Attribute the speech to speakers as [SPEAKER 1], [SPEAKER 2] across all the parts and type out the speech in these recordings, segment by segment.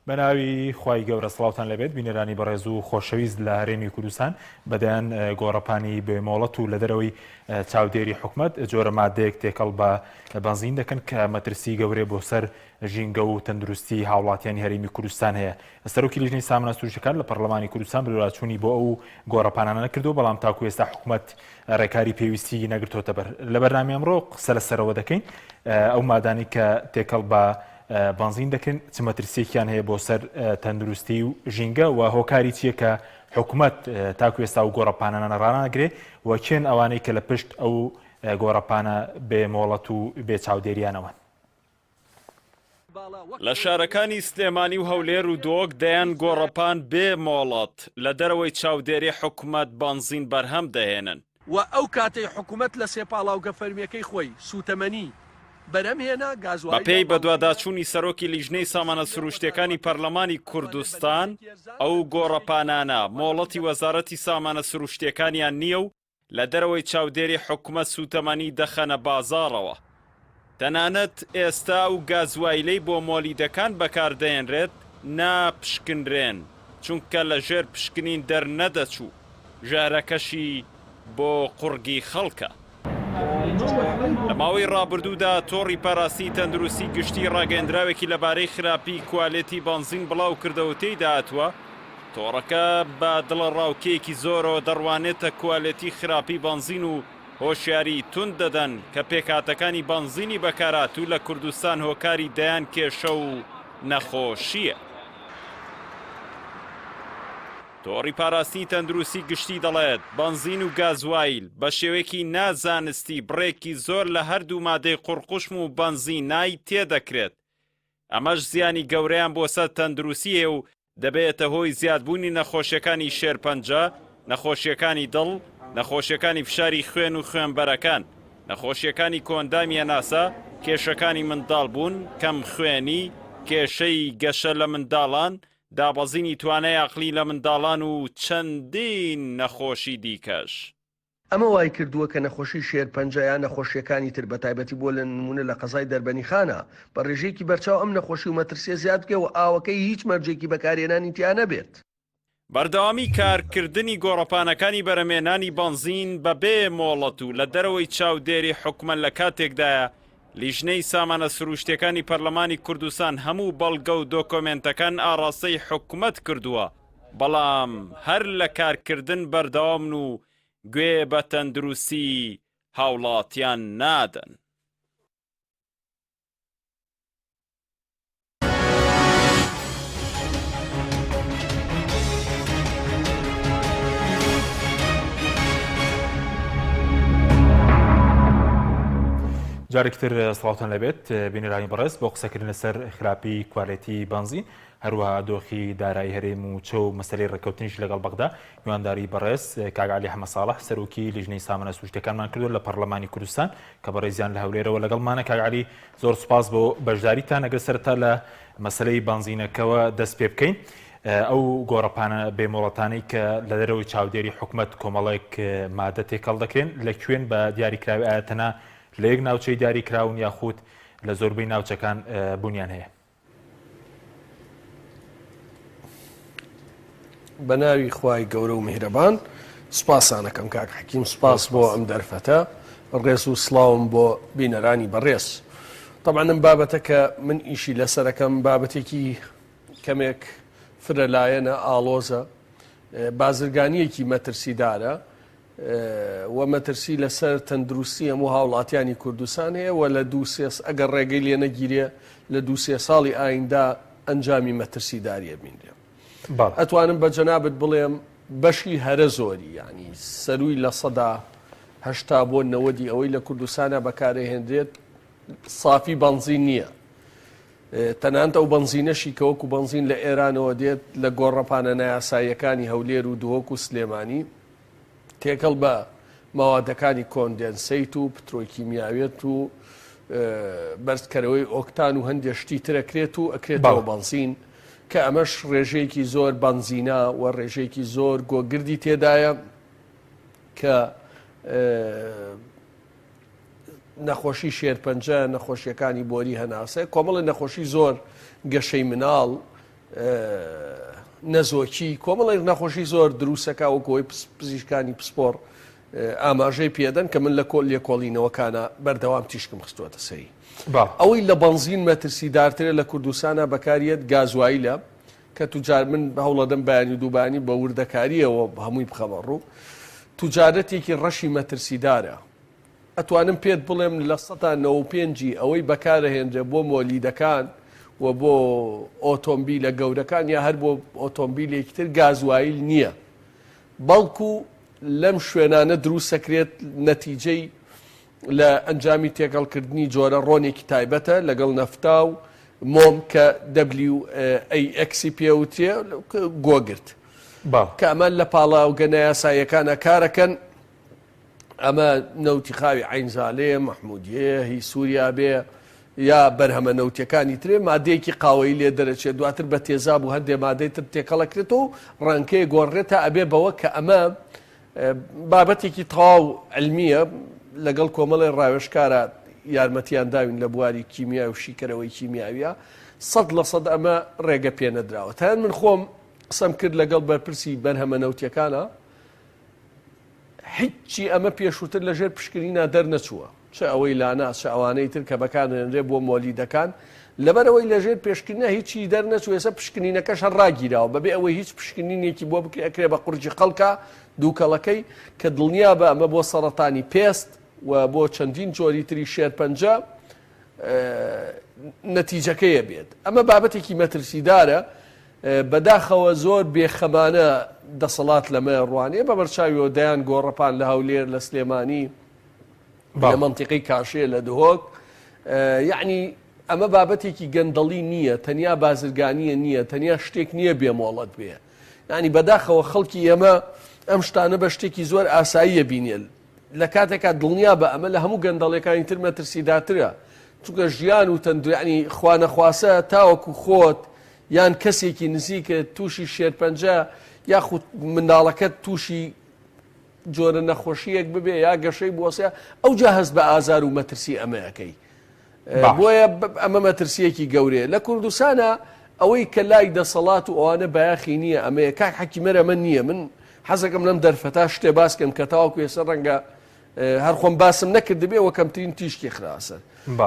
[SPEAKER 1] بەناوی خوای گەورە سڵاوتان لێبێت بینەرانی بەڕێز و خۆشەویست لە هەرێمی کوردستان بەدەیان گۆڕەپانی بێ مۆڵەت و لە دەرەوەی چاودێری حکومەت جۆرە مادەیەک تێکەڵ بە بەنزین دەکەن کە مەترسی گەورەی بۆ سەر ژینگە و تەندروستی هاوڵاتیانی هەرێمی کوردستان هەیە. سەرۆکی لیژنەی سامانە سروشتیەکان لە پەرلەمانی کوردستان بەدواداچوونی بۆ ئەو گۆڕەپانانە نەکردووە، بەڵام تاکو ئێستا حکومەت ڕێکاری پێویستی نەگرتۆتە بەر. لە بەرنامەی ئەمڕۆ قسە لەسەرەوە دەکەین ئەو مادانەی کە تێکەڵ بە بەنزین دەکرێن چ مەترسیەکیان هەیە بۆ سەر تەندروستی و ژینگە و هۆکاری چییە کە حکومەت تاکو ئێستا ئەو گۆڕەپانانە ڕاناگرێ و کێن ئەوانەی کە لە پشت ئەو گۆڕەپانە بێ مۆڵەت و بێ چاودێریانەوەن.
[SPEAKER 2] لە شارەکانی سلێمانی و هەولێر و دهۆک دەیان گۆڕەپان بێ مۆڵەت لە دەرەوەی چاودێری حکومەت بەنزین بەرهەم دەهێنن.
[SPEAKER 3] و ئەو کاتەی حکومەت لە سێ پاڵاوگە فەرمیەکەی خۆی سوتەمەنی بەرهەم هێنا، گازوایل
[SPEAKER 2] بەپێی
[SPEAKER 3] دا بانزینە.
[SPEAKER 2] بەدواداچوونی سەرۆکی لیژنەی سامانە سروشتیەکانی پەرلەمانی کوردستان، ئەو گۆڕەپانانە مۆڵەتی وەزارەتی سامانە سروشتیەکانیان نییە و لە دەرەوەی چاودێری حکومەت سوتەمەنی دەخەنە بازاڕەوە. تەنانەت ئێستا ئەو گازوایلەی بۆ مۆلیدەکان بەکاردەهێنرێت ناپشکنرێن، چونکە لە ژێر پشکنین دەرنەدەچوو، ژەهرەکەشی بۆ قوڕگی خەڵکە. لە ماوەی ڕابردوودا تۆڕی پاراستنی تەندروستی گشتی ڕاگەیەندراوێکی لەبارەی خراپی کوالێتی بەنزین بڵاوکردەوە و تێیدا هاتووە، تۆڕەکە بە دڵەڕاوکێیەکی زۆرەوە دەڕوانێتە کوالێتی خراپی بەنزین و هۆشیاری توند دەدەن کە پێکهاتەکانی بەنزینی بەکارهاتوو لە کوردستان هۆکاری دەیان کێشە و نەخۆشییە. تۆڕی پاراستنی تەندروستی گشتی دەڵێت، بەنزین و گازوایل بە شێوەیەکی نا زانستی بڕێکی زۆر لە هەردوو مادەی قوڕقوشم و بەنزینای تێدەکرێت، ئەمەش زیانی گەورەیان بۆ سەر تەندروستی هەیە و دەبێتە هۆی زیادبوونی نەخۆشیەکانی شێرپەنجە، نەخۆشیەکانی دڵ، نەخۆشیەکانی فشاری خوێن و خوێنبەرەکان، نەخۆشیەکانی کۆئەندامی هەناسە، کێشەکانی منداڵبوون، کەمخوێنی، کێشەی گەشە لە منداڵان، دابەزینی توانای ئەقڵی لە منداڵان و چەندین نەخۆشی دیکەش.
[SPEAKER 3] ئەمە وای کردووە کە نەخۆشی شێرپەنجە یان نەخۆشییەکانی تر بەتایبەتی بۆ لە نموونە لە قەزای دەربەنیخانە بە ڕێژەیەکی بەرچاو ئەم نەخۆشی و مەترسییە زیاد بکەێ و ئاوەکەی هیچ مەرجێکی بەکارهێنانی تیا نەبێت.
[SPEAKER 2] بەردەوامی کارکردنی گۆڕەپانەکانی بەرهەمهێنانی بەنزین بەبێ مۆڵەت و لە دەرەوەی چاودێری حکومەت لە کاتێکدایە لیژنەی سامانە سروشتیەکانی پەرلەمانی کوردستان هەموو بەڵگە و دۆکۆمێنتەکان ئاڕاستەی حکومەت کردووە، بەڵام هەر لە کارکردن بەردەوامن و گوێ بە تەندروستی هاوڵاتیان نادەن.
[SPEAKER 1] جارێکی تر سڵاوتان لەبێت بینەرانی بەڕێز بۆ قسەکردن لەسەر خراپی کوالێتی بەنزین هەروەها دۆخی دارایی هەرێم و چە و مەسەلەی ڕێککەوتنیش لەگەڵ بەغدا، میوانداری بەڕێز کاک عەلی حەمە ساڵح سەرۆکی لیژنەی سامانە سروشتیەکانمان کردووە لە پەڕلەمانی کوردستان کە بەڕێزیان لە هەولێرەوە لەگەڵمانە. کاک عەلی زۆر سوپاس بۆ بەشداریتان. ئەگەر سەرەتا لە مەسەلەی بەنزینەکەوە دەست پێ بکەین، ئەو گۆڕەپانە بێ مۆڵەتانەی کە لە دەرەوەی چاودێری حکومەت کۆمەڵێک مادە تێکەڵ دەکرێن لە کوێن بە دیاریکراوی ئایا تەنها لە یەک ناوچەی دیاریکراون یاخود لە زۆربەی ناوچەکان بوونیان هەیە؟
[SPEAKER 3] بە ناوی خوای گەورە و میهرەبان سوپاسانەکەم کاک حەکیم سوپاس بۆ ئەم دەرفەتە ڕێز و سڵاوم بۆ بینەرانی بەڕێز طبعا ئەم بابەتە کە من ئیشی لەسەرەکەم بابەتێکی کەمێک فرەلایەنە ئاڵۆزە بازرگانیەکی مەترسیدارە و مەترسی لەسەر تەندروستی هەموو هاوڵاتیانی کوردستان هەیە و لە دوو سێ ئەگەر ڕێگەی لێ نەگیرێ لە دوو سێ ساڵی ئایندە ئەنجامی مەترسیداری ئەبینرێ. ئەتوانم بە جەنابت بڵێم بەشی هەرە زۆری یانی سەرووی 80% بۆ نەوەدی ئەوەی لە کوردستانە بەکارەهێنرێت سافی بەنزین نییە. تەنانەت ئەو بەنزینەشی کە وەکو بەنزین لە ئێرانەوە دێت لە گۆڕەپانە نایاساییەکانی هەولێر و دهۆک و سلێمانی تێکەڵ بە مەوادەکانی کۆندێنسەیت و پترۆکیمیاویەت و بەرزکەرەوەی ئۆکتان و هەندێک شتی تر ئەکرێت و ئەکرێتەوە بەنزین کە ئەمەش ڕێژەیەکی زۆر بەنزینە و ڕێژەیەکی زۆر گۆگردی تێدایە کە نەخۆشی شێرپەنجە، نەخۆشیەکانی بۆری هەناسە، کۆمەڵی نەخۆشی زۆر گەشەی مناڵ. نەزۆکی کۆمەڵێک نەخۆشی زۆر دروستەکە وەکۆی پزیشکانی پسپۆڕ ئاماژەی پێدەن کە من لە کۆل لێکۆڵینەوەکانە بەردەوام تیشکم خستووەتە سەری. ئەوەی لە بەنزین مەترسیدارترە لە کوردستانا بەکاریەت گازوایلە کە توجار من هەوڵەدەم بەیانی و دووبانی بە وردەکاریەوە هەمووی بخەمە ڕوو توجارەتێکی ڕەشی مەترسیدارە ئەتوانم پێت بڵێم 95% ی ئەوەی بەکارەهێنرێ بۆ مۆلیدەکان و بۆ ئۆتۆمبیلە گەورەکان یا هەر بۆ ئۆتۆمبیلێکی تر گازوایل نییە بەڵکو لەم شوێنانە دروستەکرێت نەتیجەی لە ئەنجامی تێکەڵکردنی جۆرە ڕۆنێکی تایبەتە لەگەڵ نەفتا و مۆم کە WAX ی پێوترێ گۆگرد کە ئەمە لە پاڵاوگە نایاساییەکانە کارەکەن ئەمە نەوتی خاوی عینزالەیە مەحمودیەیە هی سووریا بێ یا بەرهەمە نەوتەکانی ترێ مادەیەکی قاوەیی لێ دەرەچێت دواتر بە تێزاب و هەندێ مادەی تر تێکەڵەکرێتەوە و ڕەنکەیە گۆڕێت تا ئەبێ بەوە کە ئەمە بابەتێکی تەواو عیلمییە، لەگەڵ کۆمەڵێ ڕاوێژکارا یارمەتیان داوین لە بواری کیمیا و شیکەرەوەی کیمیاویە، 100% ئەمە ڕێگە پێنەدراوە. تەنانەت من خۆم قسەم کرد لەگەڵ بەرپرسی بەرهەمە نەوتیەکانا، هیچی ئەمە پێشووتر لەژێر پشکنینا دەرنەچووە. چ ئەوەی لانا چ ئەوانەی تر کە بەکاردەهێنرێ بۆ مۆلیدەکان، لەبەرئەوەی لەژێر پێشکنینا هیچی دەرنەچوو ئێستا پشکنینەکەش هەر ڕاگیراوە بەبێ ئەوەی هیچ پشکنینێکی بۆ بکرێ ئەکرێ بە قورگی خەڵکا دووکەڵەکەی کە دڵنیابە ئەمە بۆ سەڕەتانی پێست و بۆ چەندین جۆری تری شێرپەنجە نەتیجەکەیە بێت ئەمە بابەتێکی مەترسیدارە بەداخەوە زۆر بێخەمانە دەسەڵات لەمە ڕوانێ بە بەرچاویەوە دەیان گۆڕەپان لە هەولێر لە سلێمانی لە مەنتیقەی کاشێ لە دهۆک یعنی ئەمە بابەتێکی گەندەڵی نییە تەنیا بازرگانیە نییە تەنیا شتێک نییە بێمۆڵەت بێ ینی بەداخەوە خەڵکی ئێمە ئەم شتانە بە شتێکی زۆر ئاساییە بینێل لە کاتێکا دڵنیا بە ئەمە لە هەموو گەندەڵەکانی تر مەترسیداترە چونکە ژیان و تەندروانی خوانەخواسە تاوەکو خۆت یان کەسێکی نزیکت تووشی شێرپەنجە یاخود منداڵەکەت تووشی جۆرە نەخۆشییەک ببێ یا گەشەی بوەسێ ئەوجا هەست بە ئازار و مەترسی ئەمە ئەکەی بۆیە ئەمە مەترسیەکی گەورەیە لە کوردستانە ئەوەی کە لای دەسەڵات و ئەوانە بایەخی نییە ئەمەیە کاک حەکیمەر ئەمە نییە من حەزەکەم لەم دەرفەتا شتێ باسکەم کە تاوەکو ئێستا ڕەنگە هەر خۆم باسم نەکردبێ وە کەمترین تیشکی خراسەر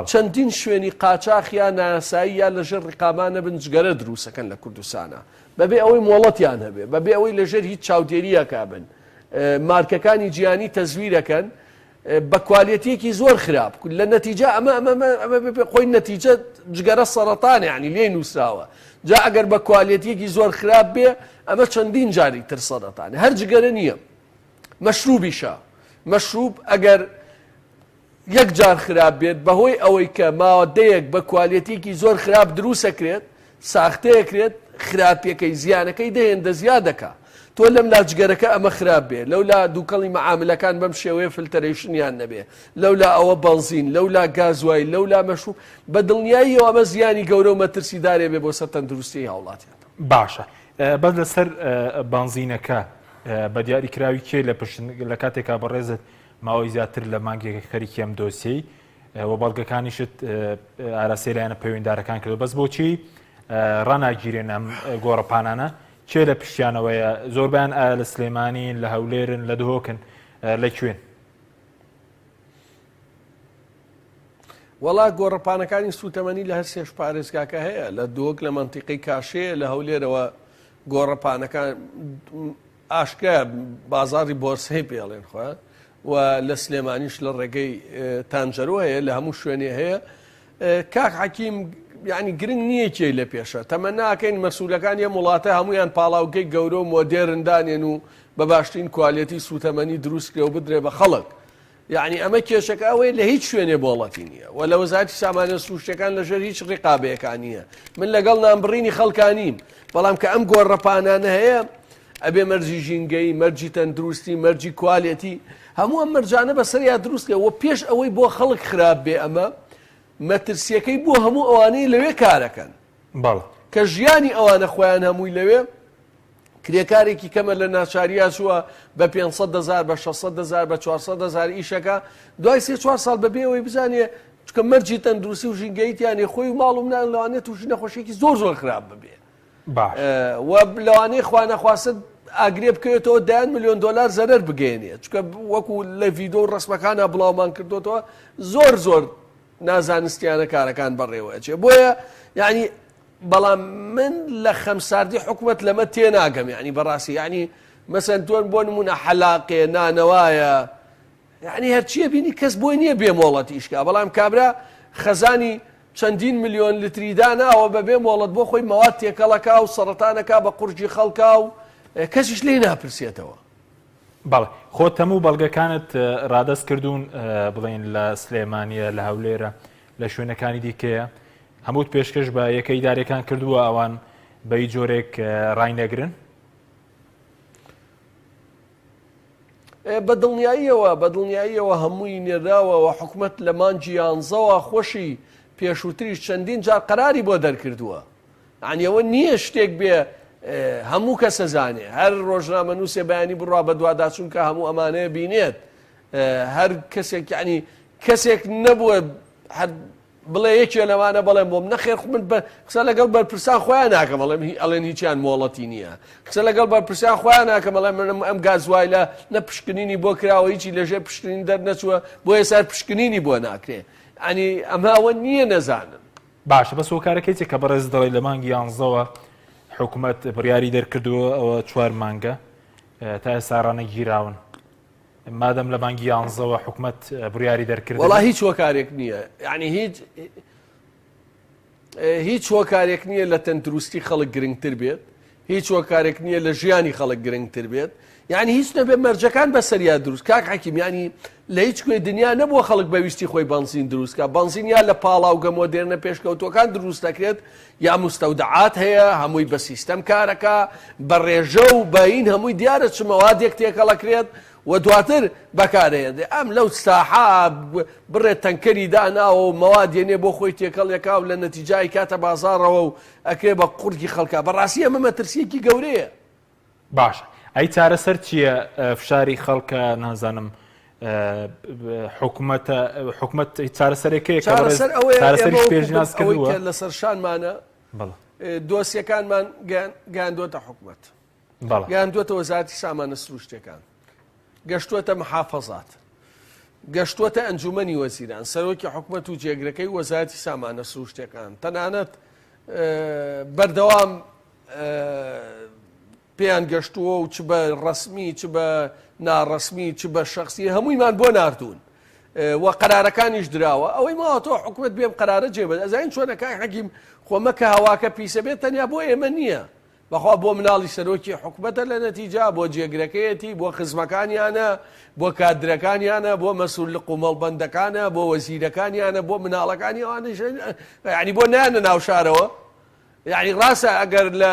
[SPEAKER 3] چەندین شوێنی قاچاخ یا ناسایی یا لەژێر ڕقامانە بن جگەرە دروستەکەن لە کوردستانە بەبێ ئەوەی مۆڵەتیان هەبێ، بەبێ ئەوەی لەژێر هیچ چاودێرییەکا بن، مارکەکانی جیهانی تەزویرەکەن بە کوالێتیەکی زۆر خراپ لە نەتیجە ئەمە ئەمە ئەمە خۆی نەتیجە جگەرە سەرەتان یعنی لێ نووسراوە جا ئەگەر بە کوالێتیەکی زۆر خراپ بێ ئەمە چەندین جاری تر سەرەتان هەر جگەرە نییە مەشروبیشە مەشروب ئەگەر یەک جار خراپ بێت بەهۆی ئەوەی کە مادەیەک بە کوالێتیەکی زۆر خراپ دروسەکرێت ساختەیەکرێت خراپیەکەی زیانەکەی دە هێندە زیاد دەکا تۆ لەم لا جگەرەکە ئەمە خراپ بێ لەولا دووکەڵی مەعاملەکان بەم شێوەیە filtration یان نەبێ لەولا ئەوە بەنزین لەولا گازوای لەولا مەشروب بە دڵنیاییەوە ئەمە زیانی گەورە و مەترسیدارێ بێ بۆ سەر تەندروستی هاوڵاتیان.
[SPEAKER 1] باشە بەس لەسەر بەنزینەکە بە دیاری کراوی کێ لە پشتن لە کاتێکا بەڕێزت ماوەی زیاتر لە مانگێکە خەریکی ئەم دۆسیەی و بەڵگەکانیشت ئاراستەی لایەنە پەیوەندارەکان کردو بەس بۆچی ڕناگیرێن ئەم گۆڕەپانانە کێ لە پشتیانەوەیە زۆربیان ئایا لە سلێمانین لە هەولێرن لە دهۆکن لە کوێن؟
[SPEAKER 3] وەڵا گۆڕەپانەکانی سوتەمەنی لە هەر سێش پارێزگاکە هەیە لە دۆک لە مەنتیقی کاشەیە لە هەولێرەوە گۆڕەپانەکان ئاشکرایە بازاڕی بۆرسەی پێڵێن خۆیان و لە سلێمانیش لە ڕێگەی تانجەرۆ هەیە لە هەموو شوێنێ هەیە کاک حەکیم یعنی گرنگ نییە کێی لە پێشە تەمەناکەین مەسوولەکان یەم وڵاتە هەمویان پاڵاوگەی گەورە و مۆدێرن دانێن و بە باشترین کوالێتی سوتەمەنی دروستکرێ و بدرێ بە خەڵک یەعنی ئەمە کێشەکە ئەوەیە لە هیچ شوێنێ مۆڵەتی نییە و لە وەزارەتی سامانە سروشتیەکان لەژێر هیچ ڕقابەیەکا نییە من لەگەڵ نانبڕینی خەڵکانیم بەڵام کە ئەم گۆڕەپانانە هەیە ئەبێ مەرجی ژینگەی مەرجی تەندروستی مەرجی کوالێتی هەموو ئەم مەرجانە بەسەریا دروستکە و پێش ئەوەی بۆ خەڵک خراپ بێ ئەمە مەترسیەکەی بۆ هەموو ئەوانەی لەوێ کارەکەن
[SPEAKER 1] بەڵێ
[SPEAKER 3] کە ژیانی ئەوانە خۆیان هەمووی لەوێ کرێکارێکی کەمە لە ناچاریا چووە بە 500 هزار بە 600 هزار بە 400 هزار ئیشەکە دوای سێ چوار ساڵ بەبێ ئەوەی بزانێ چکە مەرجی تەندروستی و ژینگەیتیانێ خۆی و ماڵ و مناڵ لەوانێت تووشی نەخۆشیێکی زۆر زۆر خراپ ببێ.
[SPEAKER 1] باش.
[SPEAKER 3] و لەوانەیە خوانەخواستە ئاگرێ بکەوێتەوە دەیان ملیۆن دۆلار زەرەر بگەیەنێت چونکە وەکو لە ڤیدۆ و ڕسمەکانە بڵاومان کردوتەوە زۆر زۆر نازانستیانە کارەکان بەڕێوە ئەچێ بۆیە یعنی بەڵام من لە خەمساردی حکومت لەمە تێناگەم یعنی بەڕاستی یعنی مەسەن تۆن بۆ نمونە حەلاقێ نانەوایە یعنی هەرچیە بینی کەس بۆی نییە بێ مۆڵەت ئیشکا بەڵام کابرا خەزانی چەندین ملیۆن لتری داناوە بەبێ مۆڵەت بۆ خۆی مەواد تێکەڵەکا و سەڕەتانەکا بە قورگی خەڵکا و کەسیش لێی ناپرسێتەوە.
[SPEAKER 1] بەڵێ خۆت هەموو بەڵگەکانت ڕادەست کردوون بڵێن لە سلێمانیە لە هەولێرە لە شوێنەکانی دیکەیە هەمووت پێشکەش بە یەکە ئیدارەکان کردووە ئەوان بەی جۆرێک ڕای نەگرن؟
[SPEAKER 3] بە دڵنیاییەوە بە دڵنیاییەوە هەمووی نێراوە و حکومەت لە مانگی یانزەوە خۆشی پێشووتریش چەندین جار قەراری بۆ دەرکردووە یانی ئەوە نییە شتێک بێ هەموو کەس ئەزانێ هەر ڕۆژنامەنووسێ بەیانی بڕوا بەدواداچوون کە هەموو ئەمانەیە بینێت هەر کەسێک یعنی کەسێک نەبووە هەر بڵێ یەکێ لەوانە بەڵێن بۆم نەخێر خو من قسە لەگەڵ بەرپرسان خۆیان ناکەم ئەڵێم هی ئەڵێن هیچیان مۆڵەتی نییە قسە لەگەڵ بەرپرسان خۆیان ناکەم ئەڵێم منم ئەم گازوایلە نە پشکنینی بۆ کراوە هیچی لەژێر پشکنین دەرنەچووە بۆ ئێستا پشکنینی بۆ ناکرێ ئەنی ئەمە ئەوە نییە نەزانن.
[SPEAKER 1] باشە بەس هۆکارەکەی چیە کە بەڕێز دەڵێ لە مانگی یانزەوە حکوومەت بڕیاری دەرکردووە ئەوە چوار مانگە تا ئێستا ڕانەگیراون مادەم لە مانگی یانزەوە حکومەت بڕیاری دەرکرد
[SPEAKER 3] وەڵا هیچ هۆکارێک نییە یعنی هیچ هیچ هۆکارێک نییە لە تەندروستی خەڵک گرنگتر بێت هیچ هۆکارێک نییە لە ژیانی خەڵک گرنگتر بێت یعنی هیچ نەبێ مەرجەکان بەسەریا دروست کاک حەکیم ینی لە هیچ کوێ دنیا نەبووە خەڵک بەویستی خۆی بەنزین دروستکە بەنزین یا لە پاڵاوگە مۆدێرنە پێشکەوتوەکان دروست دەکرێت یا مستەودەعات هەیە هەمووی بە سیستەم کارەکا بە ڕێژە و بەین هەمووی دیارە چ مەوادێک تێکەڵەکرێت و دواتر بەکارەیەندێ ئەم لەو ساحە بڕێ تەنکەری داناوە و مەواد یەنێ بۆ خۆی تێکەڵ یەکا و لە نەتیجە ئەیکاتە بازاڕەوە و ئەکرێ بە قوڕگی خەڵکا بەڕاستی ئەمە مەترسیەکی گەورەیە.
[SPEAKER 1] باشە ئەی چارەسەر چییە فشاری خەڵکە نازانم حکومەتە حکومەت چارەسەرێکەیە کە بەڕێز
[SPEAKER 3] چارەسەر ئەوەیە
[SPEAKER 1] چارەسەریش
[SPEAKER 3] ئێمە وەکو
[SPEAKER 1] پێشنیاز
[SPEAKER 3] ئەوەی
[SPEAKER 1] کردووە
[SPEAKER 3] کە لەسەر شانمانە
[SPEAKER 1] بەڵێ
[SPEAKER 3] دۆسیەکانمان گەیاندووەتە حکومەت
[SPEAKER 1] بەڵێ
[SPEAKER 3] گەیاندووەتە وەزارەتی سامانە سروشتیەکان گەشتووەتە محافەزات گەشتووەتە ئەنجومەنی وەزیران سەرۆکی حکومەت و جێگرەکەی وەزارەتی سامانە سروشتیەکان تەنانەت بەردەوام پێیان گەشتووە و چ بە ڕەسمی چ بە ناڕەسمی چ بە شەخسی هەموویمان بۆ ناردوون و قەرارەکانیش دراوە ئەوەی ماوەتەوە حکومەت بێم قەرارە جێبەجێ ئەزانین چۆنە کاک حەکیم خۆ مەکە هەواکە پیسە بێت تەنیا بۆ ئێمە نییە بەخوا بۆ مناڵی سەرۆکی حکومەتە لە نەتیجا بۆ جێگرەکەیەتی بۆ خزمەکانیانە بۆ کادرەکانیانە بۆ مەسول لق و مەڵبەندەکانە بۆ وەزیرەکانیانە بۆ مناڵەکانی ئەوانیش یعنی بۆ نایەنە ناو شارەوە یەعنی ڕاستە ئەگەر لە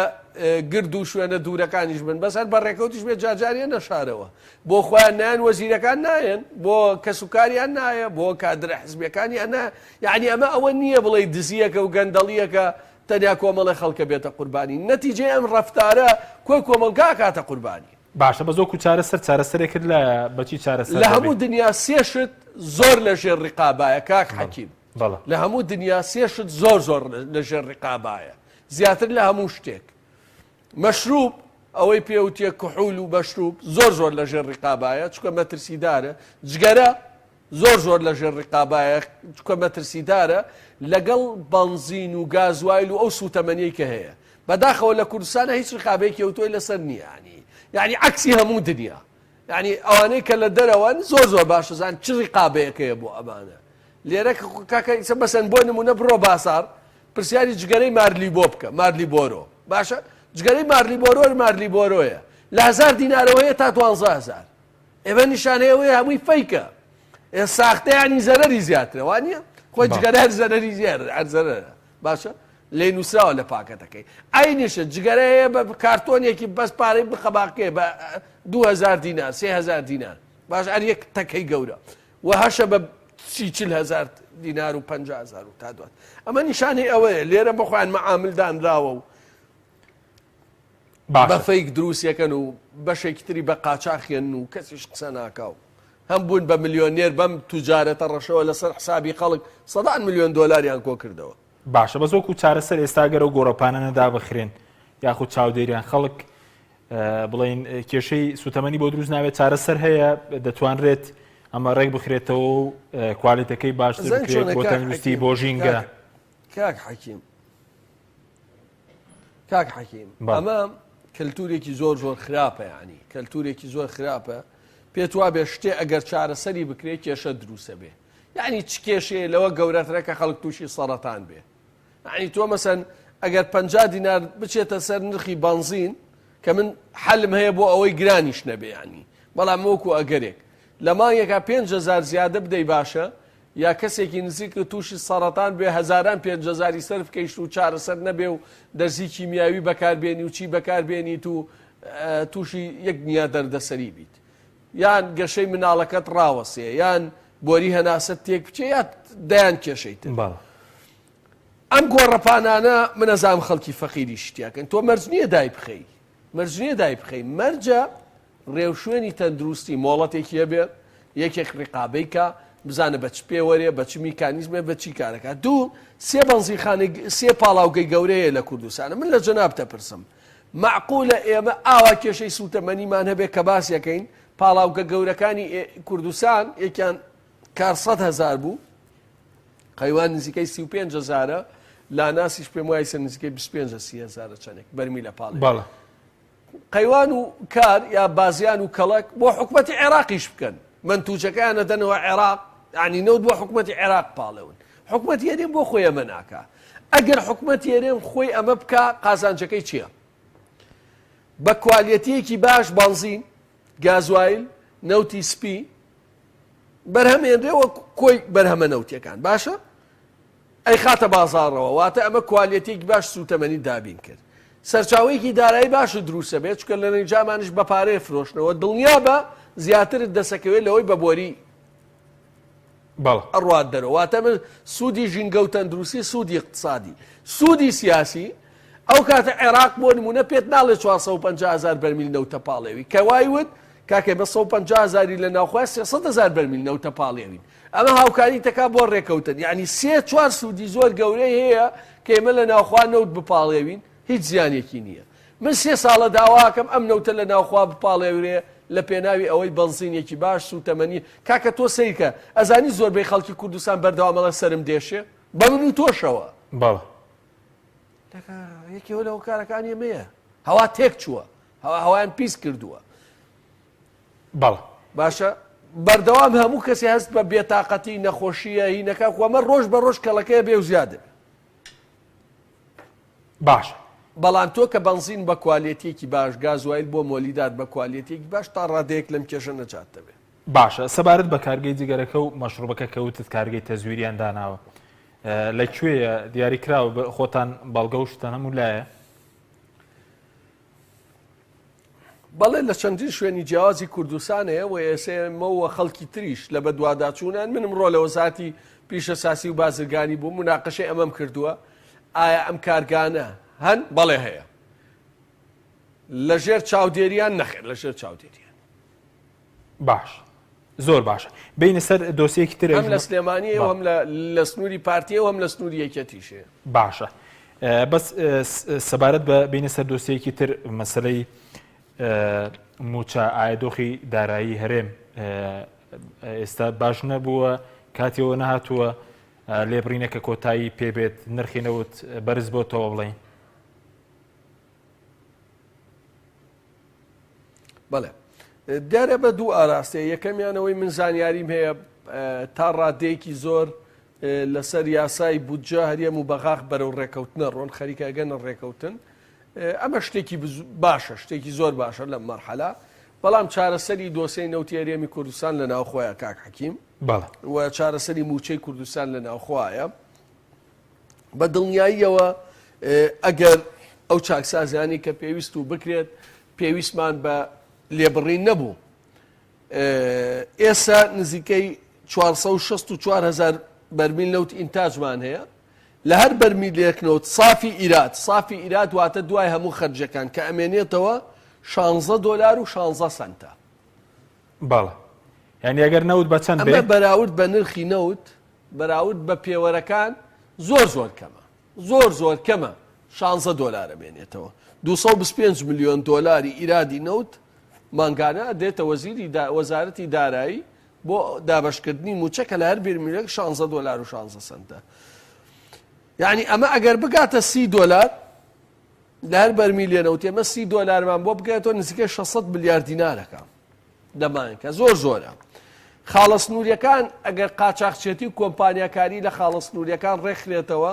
[SPEAKER 3] گرد و شوێنە دوورەکانیش بن بەس هەر بە ڕێکەوتیش بێت جارجار یەنە شارەوە بۆ خۆیان نایەن وەزیرەکان نایەن بۆ کەسوکاریان نایە بۆ کادرە حزبیەکانیان نایە یەعنی ئەمە ئەوە نییە بڵێ دزیەکە و گەندەڵیەکە تەنیا کۆمەڵی خەڵکە بێتە قوربانی نەتیجەی ئەم ڕەفتارە کۆی کۆمەڵگا کاتە قوربانی.
[SPEAKER 1] باشە بەس وەکو چارەسەر چارەسەرێکت لایە بەچی چارەسەر
[SPEAKER 3] لە هەموو دنیا سێ شت زۆر لەژێر ڕقابایە کاک حەکیم.
[SPEAKER 1] بەڵێ.
[SPEAKER 3] لە هەموو دنیا سێ شت زۆر زۆر لە ژێر ڕقابایە زیاتر لە هەموو شتێک مەشروب ئەوەی پێوتێ کحول و مەشروب زۆر زۆر لە ژێر ڕقابایە چکە مەترسیدارە جگەرە زۆر زۆر لە ژێر ڕقابایە چکە مەترسیدارە لەگەڵ بەنزین و گازوایل و ئەو سوتەمەنیەی کە هەیە بەداخەوە لە کوردستانە هیچ ڕقابێکی ئەوتۆی لەسەر نییە ینی یعنی عەکسی هەموو دنیا یعنی ئەوانەی کە لە دەرەوەن زۆر زۆر باش زان چ ڕقابەیەک هەیە بۆ ئەمانە لێرە کاکە ئیسە بەسەن بۆ نمونە بڕۆ بازاڕ پرسیاری جگەرەی مارلیبۆ بکە مارلیبۆرۆ باشە جگەرەی مارلیبۆرۆ مارلیبۆرۆیە لە هزار دینارەوە هەیە تا دوانزە هزار ئێمە نیشانەی ئەوەیە هەمووی fake ە ئێ ساختە ینی زەرەری زیاترە وانە خۆی جگەرە هەر زەرەری زیاتر هەر زەرەرە باشە لێ نووسراوە لە پاکەتەکەی عینیشە جگەرە هەیە بە کارتۆنێکی بەس پارەی بخەباقێ بە 2000 دینار 3000 دینار باش ئەر یەک تەکەی گەورە و هەشە بە سی چل هەزار دینار و 50 هەزار و تا دوات ئەمە نیشانەی ئەوەیە لێرە بەخۆیان مەعامل دانراوە و بە fake دروستیەکەن و بەشێکی تری بە قاچاخێن و کەسیش قسە ناکا و هەم بوون بە ملیۆنێر بەم توجارەتە ڕەشەوە لەسەر حسابی خەڵک سەدان ملیۆن دۆلاریان کۆ کردەوە.
[SPEAKER 1] باشە بەس وەکو چارەسەر ئێستا گەر ئەو گۆڕەپانانە دابخرێن. یاخود چاودێریان خەڵک بڵین کێشەی سوتەمەنی بۆ دروست ناوێت چارەسەر هەیە دەتوانرێت ئەمە ڕێک بخرێتەوە و کوالێتەکەی باشتر بکرێت بۆ تەندروستی بۆ ژینگە.
[SPEAKER 3] کاک حەکیم کاک حەکیم ئەمە کەلتورێکی زۆر زۆر خراپە ینی کەلتورێکی زۆر خراپە پێت وا بێ شتێ ئەگەر چارەسەری بکرێت کێشە دروسە بێ یعنی چ کێشەیە لەوە گەورەترە کە خەڵک تووشی سەرەتان بێ یعنی تۆ مەسەن ئەگەر پ دینار بچێتە سەر نرخی بەنزین کە من حەلم هەیە بۆ ئەوەی گرانیش نەبێ ینی بەڵام وەکو ئەگەرێک لە مانگێکا 5هزار زیادە بدەی باشە یا کەسێکی نزیکت تووشی سەڕەتان بێ هەزاران پێنجهەزاری سەرف کەیشت و چارەسەر نەبێ و دەرزی کیمیاوی بەکار بێنی و چی بەکار بێنیت و تووشی یەک دنیا دەردەسەری بیت یان گەشەی مناڵەکەت ڕاوەسێ یان بۆری هەناسەت تێک بچێ یا دەیان کێشەی تر
[SPEAKER 1] بەڵێ.
[SPEAKER 3] ئەم گۆڕەپانانە من ئەزانم خەڵکی فەقیری شتیاکەن تۆ مەرج نییە دای بخەی مەرج نییە دای بخەی مەرجە ڕێوشوێنی تەندروستی مۆڵەتێکی هەبێ، یەکێک ڕیقابەی کا، بزانە بە چ پێوەرێ، بە چ میکانیزمێ، بە چی کارەکا. دوو، سێ بەنزینخانەی، سێ پاڵاوگەی گەورە هەیە لە کوردستانە. من لە جەنابت ئەپرسم، مەعقولە ئێمە ئاوا کێشەی سووتەمەنیمان هەبێ کە باسی ئەکەین، پاڵاوگە گەورەکانی کوردستان یەکیان کار 100 هەزار بوو، قەیوان نزیکەی 35 هەزارە، لاناسیش پێم وایە نزیکەی 25 سی هەزارە چەندێک بەرمیلە پاڵێ.
[SPEAKER 1] بەڵێ.
[SPEAKER 3] قەیوان و کار یا بازیان و کەڵەک بۆ حکومەتی عێراقیش بکەن مەنتوجەکەیان ئەدەنەوە عێراق یعنی نەوت بۆ حکومەتی عێراق پاڵێون حکومەتی هەرێم بۆ خۆی ئەمە ناکا ئەگەر حکومەتی هەرێم خۆی ئەمە بکا قازانجەکەی چییە بە کوالێتیەکی باش بەنزین گازوایل نەوتی سپی بەرهەمێنرێ وەک کۆی بەرهەمە نەوتیەکان باشە ئەیخاتە بازاڕەوە، واتە ئەمە کوالێتیەکی باش سووتەمەنی دابین کرد. سەرچاوەیەکی دارایی باشت دروستە بێت، چونکە لە نەیجامانیش بە پارەیە فرۆشتنەوە، دڵنیابە زیاترت دەسەکەوێت لەوەی بە بۆری
[SPEAKER 1] بەڵێ.
[SPEAKER 3] ئەڕوات دەرەوە. واتە ئەمە سوودی ژینگە و تەندروستی، سوودی ئیقتسادی، سوودی سیاسی، ئەو کاتە عێراق بۆ نموونە پێت ناڵێ 450 هەزار بەرمیل نەوتە پاڵێوی، کە وای وت کاکە ئێمە 150 هەزاری لە ناوخۆیە 300 هەزار بەرمیل نەوتە پاڵێوین. ئەمە هاوکاری تەکا بۆ ڕێکەوتن یعنی سێ چوار سوودی زۆر گەورەی هەیە کە ئێمە لە ناوخوا نەوت بپاڵێوین هیچ زیانێکی نییە من سێ ساڵە داواکەم ئەم نەوتە لە ناوخوا بپاڵێورێ لە پێناوی ئەوەی بەنزینێکی باش سوتەمەنی کاکە تۆ سەیرکە ئەزانی زۆربەی خەڵکی کوردستان بەردەوام ئەڵێ سەرم دێشێ بە من و تۆشەوە
[SPEAKER 1] بەڵێ
[SPEAKER 3] یەکێ لە هۆکارەکانی ئەمەیە هەوا تێک چووە هەوا هەوایان پیس کردووە
[SPEAKER 1] بەڵێ.
[SPEAKER 3] باشە بەردەوام هەموو کەسێ هەست بە بێتاقەتی نەخۆشیە هینەکە خۆ ئەمە ڕۆژ بە ڕۆژ کەڵەکەیە بێ و زیاد دەبێ.
[SPEAKER 1] باشە.
[SPEAKER 3] بەڵام تۆ کە بەنزین بە کوالێتیەکی باش گازوایل بۆ مۆلیدات بە کوالێتیەکی باش تا ڕادەیەک لەم کێشە نەجات دەبێ.
[SPEAKER 1] باشە سەبارەت بە کارگەی جگەرەکە و مەشروبەکە کە وتت کارگەی تەزویریان داناوە لە کوێیە دیاری کراوە خۆتان بەڵگە و شتان هەموو لایە؟
[SPEAKER 3] بەڵێ لە چەندین شوێنی جیاوازی کوردستان هەیە و ئێسێ ئێمە و خەڵکی تریش لە بەدواداچوونان منم ڕۆ لە وەزارەتی پیشەساسی و بازرگانی بووم مناقەشەی ئەمەم کردووە ئایا ئەم کارگانە هەن بەڵێ هەیە لە ژێر چاودێریان نەخێر لە ژێر چاودێریان
[SPEAKER 1] باش زۆر باشە بینە سەر دۆسیەکی تر
[SPEAKER 3] هەم لە سلێمانی و هەم لە سنووری پارتی و هەم لە سنووری یەکێتیشێ
[SPEAKER 1] باشە بەس سەبارەت بە بینە سەر دۆسیەکی تر مەسلەی موچە ئایا دۆخی دارایی هەرێم ئێستا باش نەبووە کاتیەوە نەهاتووە لێبڕینەکە کۆتایی پێبێت نرخی نەوت بەرز بۆتەوە بڵین
[SPEAKER 3] بەڵێ دیارە بە دوو ئاراستەیە یەکەمیانەوەی من زانیاریم هەیە تا ڕادەیەکی زۆر لەسەر یاسای بودجە هەرێم و بەغاخ بەرەو ڕێکەوتنە ڕۆن خەریکە گەنە ڕێکەوتن ئەمە شتێکی باشە شتێکی زۆر باشە لەم مەرحەلا بەڵام چارەسەری دۆسەی نەوتی هەرێمی کوردستان لە ناوخۆیە کاک حەکیم و چارەسەری موچەی کوردستان لە ناوخۆیە بە دڵنیاییەوە ئەگەر ئەو چاکسازیانی کە پێویست و بکرێت پێویستمان بە لێبڕین نەبوو ئێستا نزیکەی 464 هزار بەرمیل نەوت ئینتاجمان هەیە لە هەر بەرمیلێک نەوت سافی ئیراد سافی ئیراد واتە دوای هەموو خەرجەکان کە ئەمێنێتەوە 16 دۆلار و 16 سنتە
[SPEAKER 1] بەڵێ یعنی ئەگەر نەوت بە چەند
[SPEAKER 3] ئەمە بەراورد بە نرخی نەوت بەراورد بە پێوەرەکان زۆر زۆر کەمە زۆر زۆر کەمە شانزە دۆلار ئەمێنێتەوە. 225 ملیۆن دۆلاری ئیرادی نەوت مانگانە ئەدرێتە وەزیری وەزارەتی دارایی بۆ دابەشکردنی مووچە کە لە هەر بەرمیلێک 16 دۆلار و 16 سەنتە. یعنی ئەمە ئەگەر بگاتە سی دۆلار لە هەر بەرمیلێ نەوت ئێمە سی دۆلارمان بۆ بگاتەوە نزیکەی 600 ملیار دینارەکە لە مانگە زۆر زۆرە. خاڵە سنووریەکان ئەگەر قاچاخچێتی و کۆمپانیاکاری لە خاڵە سنووریەکان ڕێکخرێتەوە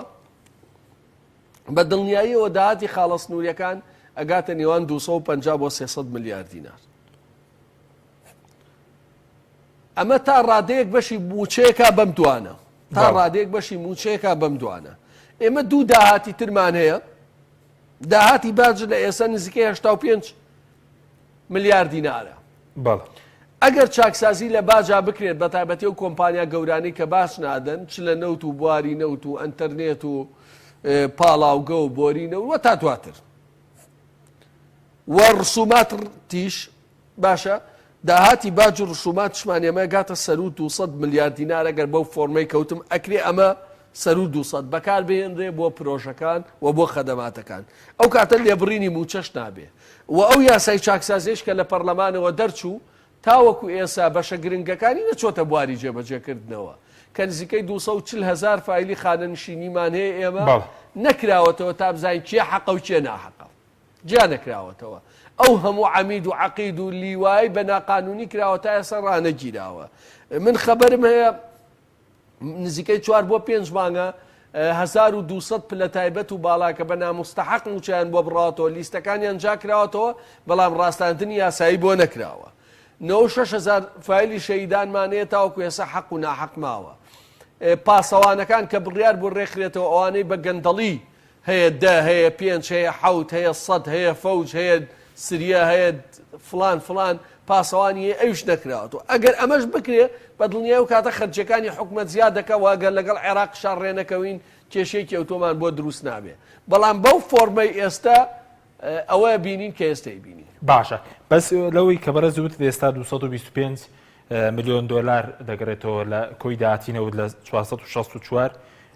[SPEAKER 3] بە دڵنیاییەوە داهاتی خاڵە سنووریەکان ئەگاتە نێوان 250 بۆ 300 ملیار دینار. ئەمە تا ڕادەیەک بەشی مووچەیەکە بەم دوانە تا ڕادەیەک بەشی مووچەیەکە بەم دوانە ئێمە دوو داهاتی ترمان هەیە داهاتی باج لە ئێستا نزیکەی 85 ملیار دینارە ئەگەر چاکسازی لە باجا بکرێت بە تایبەتی و کۆمپانیا گەورانی کە باش نادەن چ لە نەوت و بواری نەوت و ئەتەرنێت و پاڵاوگە و بۆری نەوە تا دواتر و ڕسوماتیش باشە داهاتی باج و ڕسوماتشمان ئێمە گاتە سەروو 200 ملیار دینار ئەگەر بەو فۆرمەی کەوتم ئەکرێ ئەمە سەروو 200 بەکار بهێنرێ بۆ پرۆژەکان و بۆ خەدەماتەکان ئەو کاتە لێبڕینی مووچەش نابێ و ئەو یاسای چاکسازیش کە لە پەرلەمانەوە دەرچوو تاوەکو ئێسا بەشە گرنگەکانی نەچۆتە بواری جێبەجێکردنەوە کە نزیکەی 240 هەزار فایلی خانەنشینیمان هەیە ئێمە نەکراوەتەوە تا بزانین کێ حەقە و کێ ناحەقە. جیا نەکراوەتەوە. ئەو هەموو عەمید و عەقید و لیوای بە ناقانونی کراوە تا ئێستا ڕانەگیراوە. من خەبەرم هەیە نزیکەی چوار بۆ پێنج مانگە 1200 پلە تایبەت و باڵا کە بە نامستەحەق مووچەیان بۆ بڕاوەتەوە لیستەکانیان جا کراوەتەوە بەڵام ڕاستاندنی یاسایی بۆ نەکراوە. 96 هەزار فایلی شەهیدانمان هەیە تاوەکو ئێستا حەق و ناحەق ماوە. پاسەوانەکان کە بڕیار بوو ڕێکخرێتەوە ئەوانەی بە گەندەڵی هەیە دە هەیە پێنج هەیە حەوت هەیە سەد هەیە فەوج هەیە سریە هەیە فلان فلان پاسەوانی هەیە ئەویش نەکراوەتەوە ئەگەر ئەمەش بکرێ بە دڵنیای و کاتە خەرجیەکانی حکومەت زیاد دەکا و ئەگەر لەگەڵ عێراق شار ڕێنەکەوین کێشەیەکی ئەوتۆمان بۆ دروست نابێ بەڵام بەو فۆرمەی ئێستا ئەوە بینین کە ئێستا بینین.
[SPEAKER 1] باشە بەس لەوەی کە بەڕێز وتت ئێستا 225 ملیۆن دۆلار دەگەڕێتەوە لە کۆی داهاتی نەوت لە 464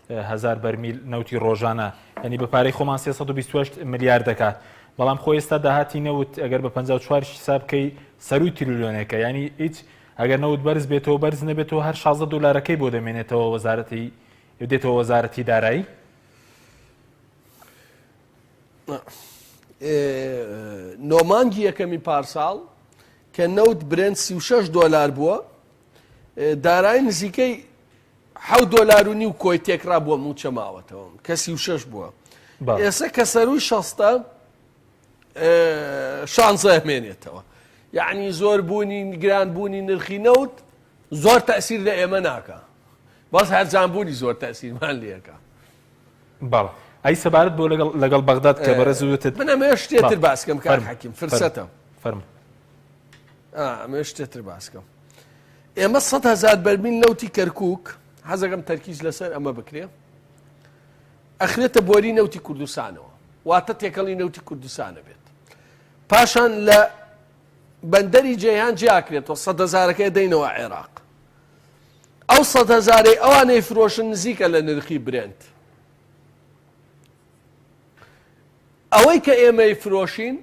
[SPEAKER 1] هەزار بەرمیل نەوتی ڕۆژانە یعنی بە پارەی خۆمان 328 ملیار دەکات بەڵام خۆ ئێستا داهاتی نەوت ئەگەر بە 54 حساب بکەی سەروی تریلیۆنێکە یعنی هیچ ئەگەر نەوت بەرز بێتەوە بەرز نەبێتەوە هەر 16 دلارەکەی بۆ دەمێنێتەوە وەزارەتی دێتەوە وەزارەتی دارایی
[SPEAKER 3] نۆ مانگی یەکەمی پارساڵ کە نەوت برێنت 36 دۆلار بووە دارایی نزیکەی حەوت دۆلار و نیو کۆی تێکڕا بووە مووچە ماوەتەوە کە 36 بووە ئێستا کە سەروی شەستە شانزە مێنێتەوە یعنی زۆر بوونی گران بوونی نرخی نەوت زۆر تەسیر لە ئێمە ناکە بەس هەرزان بوونی زۆر تەسیرمان لەکە
[SPEAKER 1] بەڵێ ئەی سەبارەت بۆ لەگەڵ لەگەڵ بەغداد کە بەڕێز وتت
[SPEAKER 3] من ئەمەوێ شتێ تر باس کەم کاک حەکیم فرسەتە
[SPEAKER 1] فەرموو
[SPEAKER 3] ئەمەوێ شتێ تر باس کەم ئێمە 100 هەزار بەرمیل نەوتی کەرکک حەزەکەم تەرکیز لەسەر ئەمە بکرێ ئەخرێتە بۆری نەوتی کوردستانەوە واتە تێکەڵی نەوتی کوردستانە بێت پاشان لە بەندەری جەیهان جیاکرێتەوە سەد هەزارەکەی دەینەوە عێراق ئەو سەد هەزارەی ئەوانەی فرۆشن نزیکە لە نرخی برێنت ئەوەی کە ئێمەی فرۆشین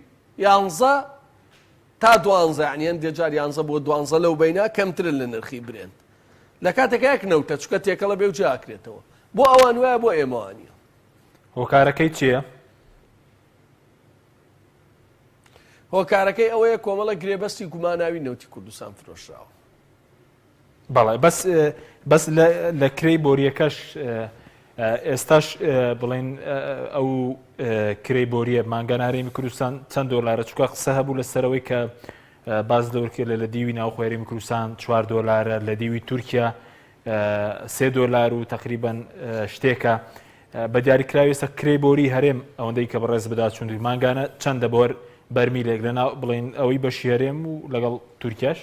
[SPEAKER 3] یانزە تا دوانزە یعنی هەندێ جار یانزە بۆ دوانزە لەو بینە کەمترن لە نرخی برێنت لە کاتێکا یەک نەوتە چکە تێکەڵە بێ و جیاکرێتەوە بۆ ئەوان وایە بۆ ئێمەوانە
[SPEAKER 1] هۆکارەکەی چییە؟
[SPEAKER 3] هۆکارەکەی ئەوەیە کۆمەڵە گرێبەستی گوماناوی نەوتی کوردستان فرۆشراوە
[SPEAKER 1] بەڵێ بەس بەس لە کرێی بۆریەکەش ئێستاش بڵێن ئەو کرێی بۆریە مانگانە هەرێمی کوردستان چەند دۆلارە چکە قسە هەبوو لە سەرەوەی کە باز لەورکێ لە لە دیوی ناوخۆ هەرێمی کوردستان 4 دۆلارە لە دیوی تورکیا سێ دۆلار و تقریبان شتێکە بە دیاریکراوی ئێستا کرێی بۆری هەرێم ئەوەندەی کە بەڕێز بدا چون مانگانە چەندە بۆر بەرمیلێک لە ناو بڵین ئەوەی بەشی هەرێم و لەگەڵ تورکیاش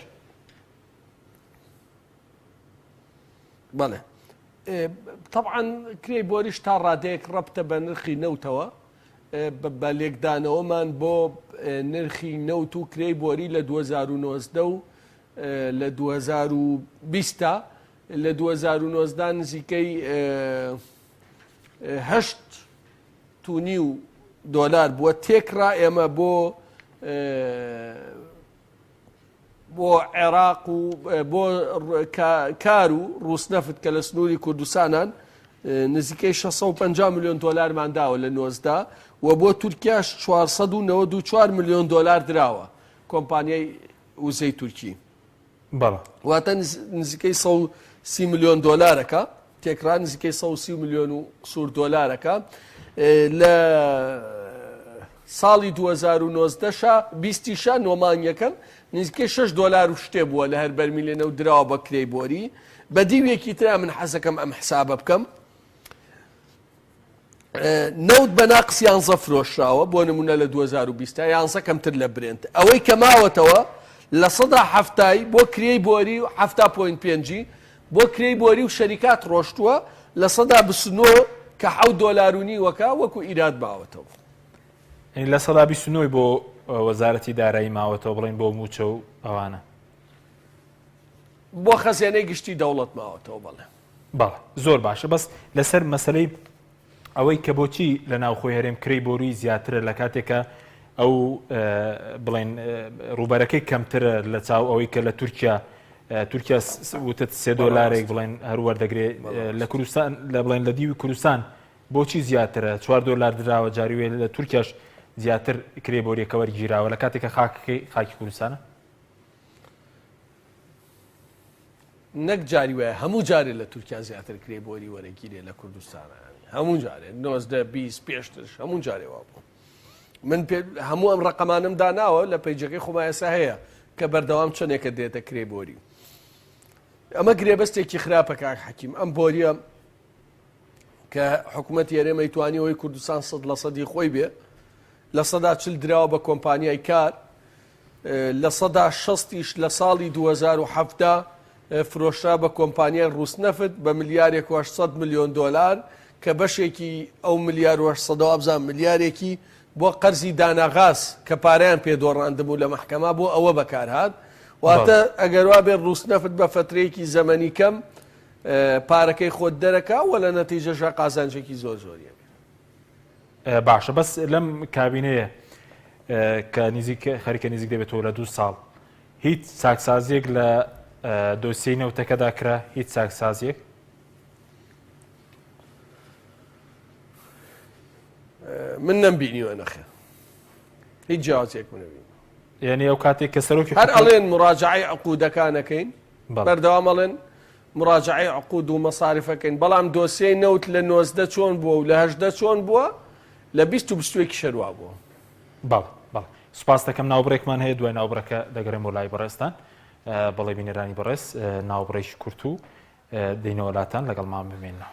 [SPEAKER 3] بەڵێ طبعا کرێی بۆریش تا ڕادەیەک ڕەبتە بە نرخی نەوتەوە بە لێکدانەوەمان بۆ نرخی نەوت و کرێی بۆری لە 2009 و لە 2020 لە 2009 نزیکەی هەشت تونی و دۆلار بووە تێکرا ئێمە بۆ بۆ عێراق و بۆ کار و ڕووسنەفت کە لە سنووری کوردستانان نزیکەی 650 میلیۆن دۆلارمان داوە لە 90 و بۆ تورکیاش 494 میلیۆن دۆلار دراوە کۆمپانیای وزەی تورکی.
[SPEAKER 1] بەڵێ.
[SPEAKER 3] واتە نزیکەی 130 ملیۆن دۆلارەکە تێکڕا نزیکەی 130 ملیۆن و قسوور دۆلارەکە لە ساڵی 2019 شا بیستیشا نۆ مانگ یەکەم نزیکەی 6 دۆلار و شتێ بووە لە هەر بەرمیلێ نەوت دراوە بە کرێی بۆری بە دیوێکی ترا من حەزەکەم ئەم حسابە بکەم نەوت بە ناقس یانزە فرۆشراوە بۆ نمونە لە 2020 یانزە کەمتر لە برێنت ئەوەی کە ماوەتەوە لە سەدا هەفتای بۆ کرێی بۆری و هەفتا point پێنجی بۆ کرێی بۆری و شەریکات ڕۆشتووە لە سەدا بسنۆ کە حەوت دۆلار و نیوەکە وەکو ئیراد ماوەتەوە.
[SPEAKER 1] یعنی لە سەدا بیست و نۆی بۆ وەزارەتی دارایی ماوەتەوە بڵێن بۆ مووچە و ئەوانە.
[SPEAKER 3] بۆ خەزێنەی گشتی دەوڵەت ماوەتەوە بەڵێ.
[SPEAKER 1] بەڵێ زۆر باشە بەس لەسەر مەسەلەی ئەوەی کە بۆچی لە ناوخۆی هەرێم کرێی بۆری زیاترە لە کاتێکە ئەو بڵێن ڕووبەرەکەی کەمترە لە چاو ئەوەی کە لە تورکیا تورکیا وتت سێ دۆلارێک بڵێن هەر وەردەگرێ لە کوردستان لە بڵێن لە دیوی کوردستان بۆچی زیاترە چوار دۆلار دراوە جاریوێ لە تورکیاش زیاتر کرێ بۆریەکە وەرگیراوە لە کاتێکە خاکەکەی خاکی کوردستانە
[SPEAKER 3] نەک جاری وایە هەموو جارێ لە تورکیا زیاتر کرێ بۆری وەرەگیرێ لە کوردستانە هەموو جارێ 19 20 پێشترش هەموو جارێ وا بوو من پێ هەموو ئەم ڕقەمانم داناوە لە پەیجەکەی خۆما ئێستا هەیە کە بەردەوام چەندێکە دێتە کرێ بۆری ئەمە گرێبەستێکی خراپە کاک حەکیم ئەم بۆریە کە حکوومەت یاێمەی توانیەوەی کوردستان سەد لە سەدی خۆی بێ 40% دراوە بە کۆمپانیای کار 60% یش لە ساڵی 2017 فرۆشرا بە کۆمپانیای ڕووسنەفت بە ملیارێک و 800 ملیۆن دۆلار کە بەشێکی ئەو ملیار و 800 وابزانم ملیارێکی بۆ قەرزی داناغاز کە پارەیان پێ دۆڕاندبوو لە مەحکەمە بۆ ئەوە بەکارهات واتە ئەگەر وا بێت ڕووسنەفت بە فەترەیەکی زەمەنی کەم پارەکەی خۆت دەرەکا و لە نەتیجەشا قازانجێکی زۆر زۆری ئەبێت.
[SPEAKER 1] باشە بەس لەم کابینەیە کە نزیک خەریکە نزیک دەبێتەوە لە دوو ساڵ هیچ چاکسازیەک لە دۆسیەی نەوتەکەدا کرا هیچ چاکسازیەک
[SPEAKER 3] من نەمبینیوە نەخێ هیچ جیاوازێک منەبین
[SPEAKER 1] یعنی ئەو کاتێک کە سەرۆکی
[SPEAKER 3] هەر ئەڵێن مراجعی عقودەکانەکەین بەردەوام ئەڵێن مراجعەی عقود و مەسارفەکەین بەڵام دۆسیەی نەوت لە 19 چۆن بووە و لە هەژدە چۆن بووە لە 20 و 21 شەروا بووە.
[SPEAKER 1] بەڵێ بەڵێ سوپاس دەکەم ناوبڕێکمان هەیە دوای ناوبڕەکە دەگەڕێم بۆ لای بەڕێزتان بەڵێ بینەرانی بەڕێز ناوبڕێکی کورت و دەینەوە لاتان لەگەڵمان بمێنەوە.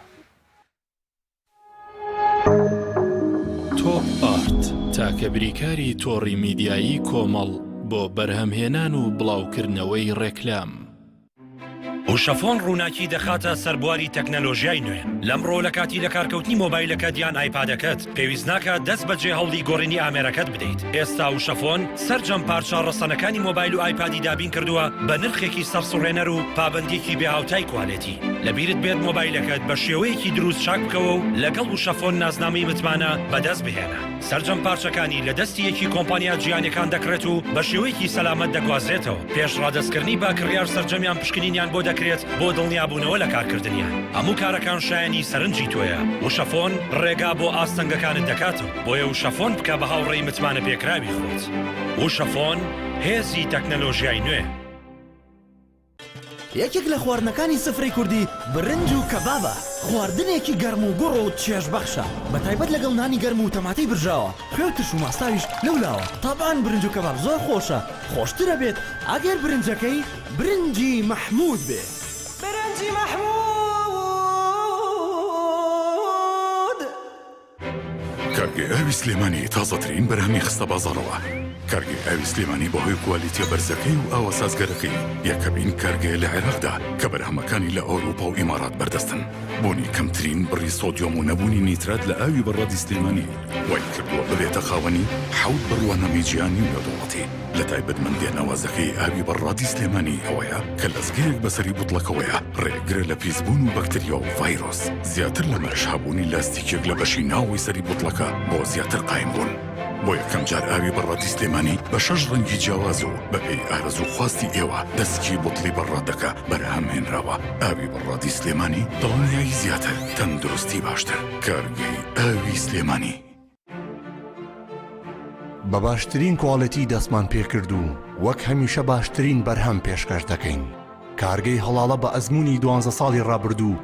[SPEAKER 4] تۆپ ئارت تاکە بریکاری تۆڕی میدیایی کۆمەڵ بۆ بەرهەمهێنان و بڵاوکردنەوەی ڕێکلام.
[SPEAKER 5] وشەفۆن ڕووناکی دەخاتە سەر بواری تەکنەلۆژیای نوێ. لەمڕۆ لە کاتی لەکارکەوتنی مۆبایلەکەت یان ئایپادەکەت، پێویست ناکات دەست بەجێ هەوڵی گۆڕینی ئامێرەکەت بدەیت. ئێستا وشەفۆن سەرجەم پارچە ڕەسەنەکانی مۆبایل و ئایپادی دابین کردووە بە نرخێکی سەرسوڕهێنەر و پابەندییەکی بێهاوتای کوالێتی. لەبیرت بێت مۆبایلەکەت بە شێوەیەکی دروست چاک بکەوە و لەگەڵ وشەفۆن نازنامەی متمانە بەدەست بهێنە. سەرجەم پارچەکانی لە دەستی یەکی کۆمپانیا جیهانیەکان دەکڕێت و بە شێوەیەکی سەلامەت دەگوازرێتەوە. پێش ڕادەستکردنی بە کڕیار سەرجەمیان پشکنینیان بۆ دەکرێت بۆ دڵنیابوونەوە لە کارکردنیان. هەموو کارەکان شایەنی سەرنجی تۆیە. وشەفۆن ڕێگا بۆ ئاستەنگەکانت دەکاتەوە. بۆیە وشەفۆن بکە بە هاوڕێی متمانەپێکراوی خۆت. وشەفۆن، هێزی تەکنەلۆژیای نوێ.
[SPEAKER 6] یەکێک لە خواردنەکانی سفرەی کوردی برنج و کەبابە، خواردنێکی گەرم و گوڕ و چێژبەخشە، بەتایبەت لەگەڵ نانی گەرم و تەماتەی برژاوە، خوێ و ترش و ماستاویش لەولاوە، تەبعەن برنج و کەباب زۆر خۆشە، خۆشتر ئەبێت ئەگەر برنجەکەی برنجی مەحمود بێ.
[SPEAKER 7] برنجی مەحمود.
[SPEAKER 8] کارگەی ئاوی سلێمانی تازەترین بەرهەمی خستە بازاڕەوە. کارگەی ئاوی سلێمانی بەهۆی کوالیتیە بەرزەکەی و ئاوە سازگەرەکەی یەکەمین کارگەیە لە عێراقدا کە بەرهەمەکانی لە ئەوروپا و ئیمارات بەردەستن. بوونی کەمترین بڕی سۆدیۆم و نەبوونی نیترات لە ئاوی بەڕادی سلێمانی وای کردووە ببێتە خاوەنی حەوت بڕوانامەی جیهانی و نێودەوڵەتی. لە تایبەتمەندیە ناوازەکەی ئاوی بەڕادی سلێمانی ئەوەیە کە لەزگەیەک بەسەری بوتڵەکەوەیە ڕێگرە لە پیسبوون و بەکتریا و ڤایرۆس. زیاتر لەمەش هەبوونی لاستیکێک لە بەشی ناوەوەی سەری بوتڵەکە بۆ زیاتر قایم بوون. بۆ یەکەم جار ئاوی بەڕادی سلێمانی بە شەش ڕەنگی جیاواز و بەپێی ئارەزوو خواستی ئێوە دەسکی بوتڵی بەڕادەکە بەرهەم هێنراوە. ئاوی بەڕادی سلێمانی دڵنیایی زیاتر، تەندروستی باشتر. کارگەی ئاوی سلێمانی.
[SPEAKER 9] بە باشترین کواڵێتی دەستمان پێکرد و وەک هەمیشە باشترین بەرهەم پێشکەش دەکەین. کارگەی هەڵاڵە بە ئەزموونی دوانزە ساڵی ڕابردوو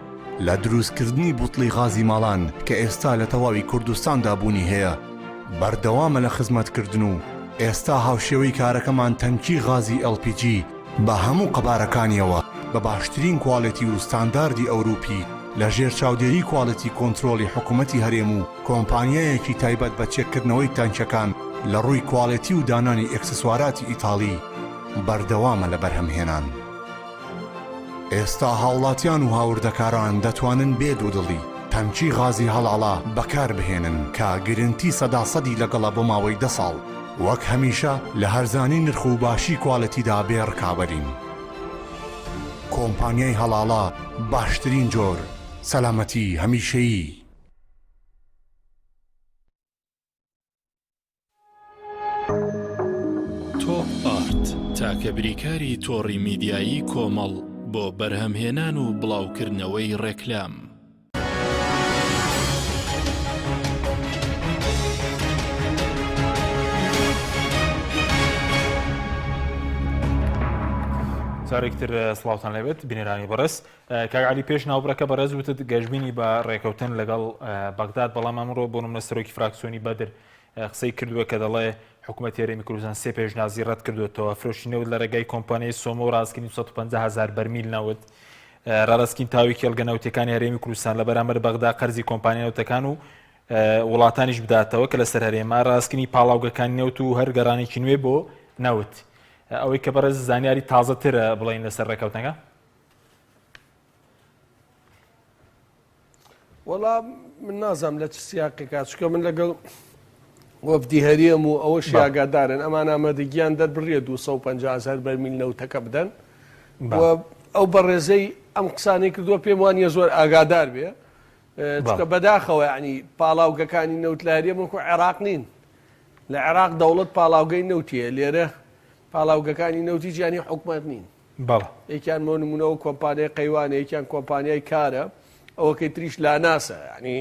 [SPEAKER 9] لە دروستکردنی بوتڵی غازی ماڵان کە ئێستا لە تەواوی کوردستاندا بوونی هەیە، بەردەوامە لە خزمەتکردن و ئێستا هاوشێوەی کارەکەمان تەنکی غازی LPG بە هەموو قەبارەکانیەوە بە باشترین کواڵێتی و ستانداردی ئەوروپی لە ژێر چاودێری کواڵێتی کۆنترۆڵی حکومەتی هەرێم و کۆمپانیایەکی تایبەت بە چێککردنەوەی تانکیەکان لە ڕووی کواڵێتی و دانانی ئێکسسواراتی ئیتاڵی بەردەوامە لە بەرهەمهێنان. ئێستا هاوڵاتیان و هاوردەکاران دەتوانن بێ دوودڵی تەنکی غازی هەڵاڵە بەکاربهێنن کە گرنتی سەدا سەدی لەگەڵە بۆ ماوەی دە ساڵ. وەک هەمیشە لە هەرزانی نرخ و باشی کوالێتیدا بێ ڕکابەرین. کۆمپانیای هەڵاڵە باشترین جۆر، سەلامەتی هەمیشەیی.
[SPEAKER 4] تۆپ ئارت تاکە بریکاری تۆڕی میدیایی کۆمەڵ بۆ بەرهەمهێنان و بڵاوکردنەوەی ڕێکلام.
[SPEAKER 1] جارێکتر سڵاوتان لێبێت بینەرانی بەڕێز کاک علی پێش ناوبرەکە بەڕێز وتت گەشببینی بە ڕێکەوتن لەگەڵ بەغداد بەڵام ئەمڕۆ بۆ نمونە سەرۆکی فراکسیۆنی بەدر قسەی کردووە کە دەڵێ حکوومەت هەرێمی کوردستان سێ پێشنازی ڕەت کردوێتەوە فرۆشی نەوت لە ڕێگای کۆمپانیای سۆمۆ و ڕاستکردنی 250 هزار بەرمیل نەوت ڕاستکین تاوی کێڵگە نەوتەکانی هەرێمی کوردستان لە بەرامبەر بەغدا قەرزی کۆمپانیا نەوتەکان و وڵاتانیش بداتەوە کە لەسەر هەرێمە ڕاستکردنی پاڵاوگەکانی نەوت و هەر گەڕانێکی نوێ بۆ نەوت ئەوەی کە بەڕێز زانیاری تازەترە بڵین لەسەر ڕێکەوتنەکە
[SPEAKER 3] وەڵا من نازانم لە چ سیاقێکا چونکە من لەگەڵ وەفدی هەرێم و ئەوەش ئاگادارن ئەمان ئامادەگیان دەربڕیە 250 هزار بەرمیل نەوتەکە بدەن و ئەو بەڕێزەی ئەم قسانەی کردووە پێم وانە زۆر ئاگادار بێ چونکە بەداخەوە ینی پاڵاوگەکانی نەوت لە هەرێم وەکو عێراق نین لە عێراق دەوڵەت پاڵاوگەی نەوتیە لێرە پاڵاوگەکانی نەوتی جیانی حکومەت نین
[SPEAKER 1] بەڵێ.
[SPEAKER 3] یەکیان بۆ نموونە ئەو کۆمپانیای قەیوانە یەکیان کۆمپانیای کارە ئەوەکەی تریش لاناسە ینی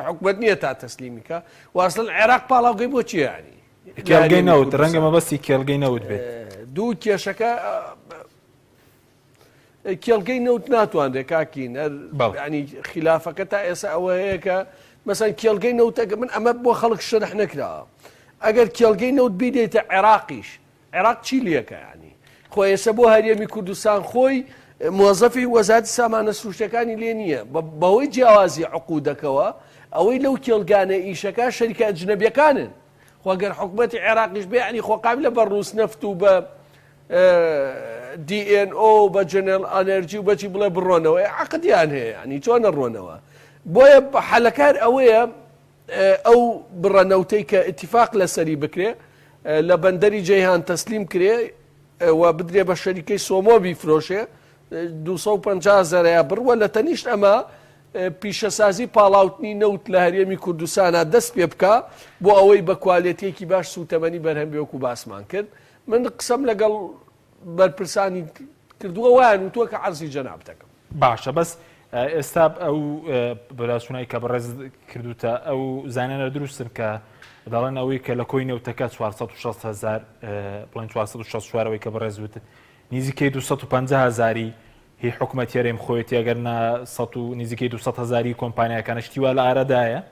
[SPEAKER 3] حکومەت نییە تا تەسلیمی کە واسن عێراق پاڵاوگەی بۆ چیە ینی
[SPEAKER 1] کێڵگەی نەوت ڕەنگە مەبەستی کێڵگەی نەوت بێت
[SPEAKER 3] دوو کێشەکە کێڵگەی نەوت ناتوانرێت کاکین ینی خلافەکە تا ئێستا ئەوە هەیە کە مەسەن کێڵگەی نەوتەکە من ئەمە بۆ خەڵک شەرح نەکراوە ئەگەر کێڵگەی نەوت بیدەیتە عێراقیش عێراق چی لەکە ینی خۆ ئێستا بۆ هەرێمی کوردستان خۆی مۆزەفی وەزارەتی سامانە سروشتەکانی لێ نییە بەهۆی جیاوازی عقودەکەوە ئەوەی لەو کێڵگانە ئیشەکە شەریکە ئەجنەبیەکانن خۆ گەر حکومەتی عێراقیش بێ ینی خۆ قابلە بە ڕووس نەفت و بە DNO بە جنێڵ ئەنەرجی و بەچی بڵێ بڕۆنەوە عقدیان هەیە ینی چۆنە ڕۆنەوە بۆیە حەلەکار ئەوەیە ئەو بڕە نەوتەی کە ئیتیفاق لەسەری بکرێ لە بەندەری جەیهان تەسلیم کرێ و بدرێ بە شەریکەی سۆمۆ بیفرۆشێ 250 زەرەیە بڕوە لە تەنیشت ئەمە پیشەسازی پاڵاوتنی نەوت لە هەرێمی کوردستانە دەست پێ بکە بۆ ئەوەی بە کوالێتیەکی باش سوتەمەنی بەرهەم بێ وەکو باسمان کرد من قسەم لەگەڵ بەرپرسانی کردووە وایان وتووە کە عەرزی جەنابتەکەم.
[SPEAKER 1] باشە بەس ئێستا ئەو بەداچوونای کە بەڕێز کردوتە ئەو زانانە دروستن کە دەڵێن ئەوەی کە لە کۆی نەوتەکە 460 هزار بڵێن 464 ئەوەی کە بەڕێز وتت نزیکەی 250 هزاری هی حکومەت هەرێم خۆیەتی ئەگەر نا 100 و نزیکەی 200 هزاری کۆمپانیاکانە شتی وا لە ئارادایە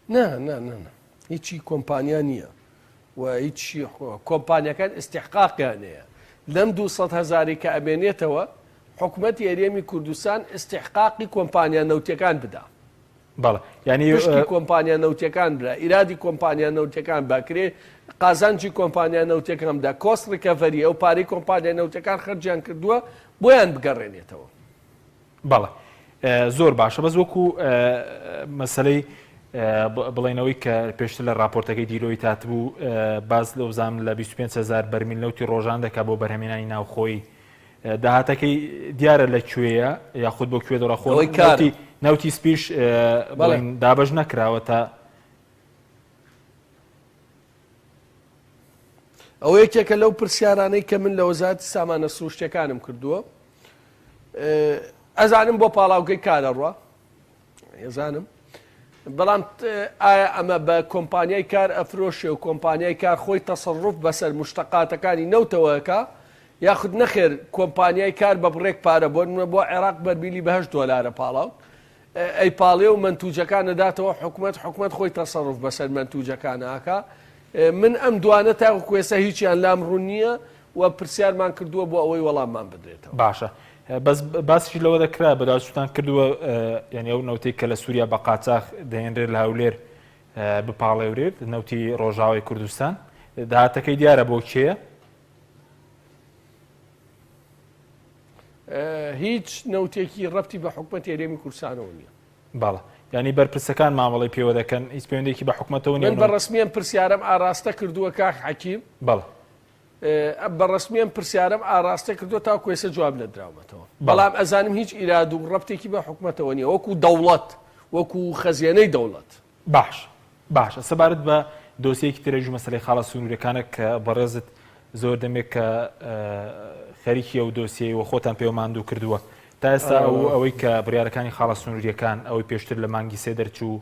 [SPEAKER 3] نا نا نا نا هیچی کۆمپانیا نییە و هیچ کۆمپانیەکان ئیستیحقاقیان هەیە لەم 200 هەزاری کە ئەمێنێتەوە حکومەتی هەرێمی کوردستان ئیستیحقاقی کۆمپانیا نەوتیەکان بدا.
[SPEAKER 1] بەڵێ یانی
[SPEAKER 3] پشکی کۆمپانیا نەوتیەکان برا ئیرادی کۆمپانیا نەوتیەکان با کرێ قازانجی کۆمپانیا نەوتیەکان بدا cost recovery ئەو پارەی کۆمپانیا نەوتیەکان خەرجیان کردووە بۆیان بگەڕێنێتەوە.
[SPEAKER 1] بەڵێ زۆر باشە بەس وەکو مەسلەی بڵێنەوەی کە پێشتر لە راپۆرتەکەی دیرۆی تاتبوو باز لەو زام لە 25هزار بەرمیل نەوتی ڕۆژان دەکا بۆ بەرهەمێنانی ناوخۆی داهاتەکەی دیارە لە کوێیە یاخود بۆ کوێ دەڕە خۆ نەوتی نەوتی سپیش بڵێن دابەش نەکراوە تا
[SPEAKER 3] ئەوە یەکێکە لەو پرسیارانەی کە من لە وەزارەتی سامانە سروشتەکانم کردووە ئەزانم بۆ پاڵاوگەی کارەڕوە ئەزانم بەڵام ئایا ئەمە بە کۆمپانیای کار ئەفرۆشێ و کۆمپانیای کار خۆی تەسەڕوف بەسەر مشتەقاتەکانی نەوتەوەکە یاخود نەخێر کۆمپانیای کار بە بڕێک پارە بۆ نمونە بۆ عێراق بەرمیلی بە هەشت دۆلارە پاڵاوت ئەیپاڵێ و مەنتوجەکان ئەداتەوە حکومەت حکومەت خۆی تەسەڕوف بەسەر مەنتوجەکان ئاکا من ئەم دوانە تاوەکو ئێستا هیچیان لام ڕوون نییە و پرسیارمان کردووە بۆ ئەوەی وەڵاممان بدرێتەوە.
[SPEAKER 1] باشە بەس باسیش لەوە دەکرا بەداچوتان کردووە یعنی ئەو نەوتێک کە لە سووریا بە قاچاخ دەهێنرێت لە هەولێر بپاڵێورێت نەوتی ڕۆژاوای کوردستان داهاتەکەی دیارە بۆ کێیە؟
[SPEAKER 3] هیچ نەوتێکی ڕەبتی بە حکومەتی هەرێمی کوردستانەوە نییە.
[SPEAKER 1] بەڵێ یانی بەرپرسەکان مامەڵەی پێوە دەکەن هیچ پەیوەندێکی بە حکومەتەوە نیە.
[SPEAKER 3] من بە ڕەسمی ئەم پرسیارەم ئاراستە کردووە کاک حەکیم.
[SPEAKER 1] بەڵێ.
[SPEAKER 3] بە ڕەسمی ئەم پرسیارەم ئاراستە کردووە تاکو ئێستا جواب نەدراومەتەوە. بەڵام ئەزانم هیچ ئیراد و ڕەبتێکی بە حکومەتەوە نییە وەکو دەوڵەت وەکو خەزێنەی دەوڵەت.
[SPEAKER 1] باش باشە سەبارەت بە دۆسیەکی ترەژ مەسلەی خاڵە سنوورەکانە کە بەڕێزت زۆر دەمێک کە خەریکی ئەو دۆسیەی و خۆتان پێوە ماندوو کردووە تا ئێستا ئەو ئەوەی کە بڕیارەکانی خاڵە سنووریەکان ئەوەی پێشتر لە مانگی سێ دەرچوو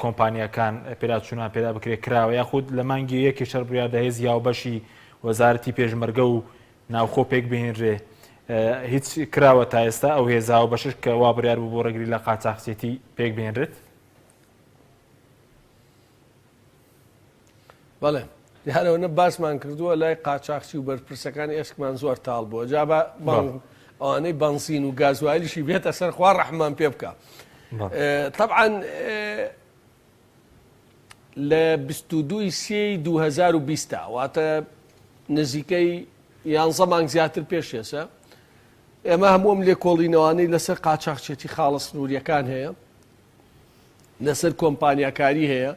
[SPEAKER 1] کۆمپانیەکان پێداچوونان پێدا بکرێت کراوە یاخود لە مانگی یەکی شەر بڕیاردا هێزی هاوبەشی وەزارەتی پێشمەرگە و ناوخۆ پێک بهێنرێ هیچ کراوە تا ئێستا ئەو هێزە هاوبەشش کە وا بڕیار بوو بۆ ڕێگری لە قاچاخچێتی پێک بهێنرێت؟
[SPEAKER 3] بەڵێ دیارە ئەوەنە باسمان کردووە لای قاچاخچی و بەرپرسەکان ئێسکمان زۆر تاڵ بووە جا بە ئەوانەی بەنزین و گازوایلیشی بێتە سەر خوا ڕەحمان پێ بکە طبعا لە 22 سێی 2020 واتە نزیکەی یانزە مانگ زیاتر پێش ئێسە ئێمە هەموو ئەم لێکۆڵینەوانەی لەسەر قاچاخچێتی خاڵە سنووریەکان هەیە لەسەر کۆمپانیاکاری هەیە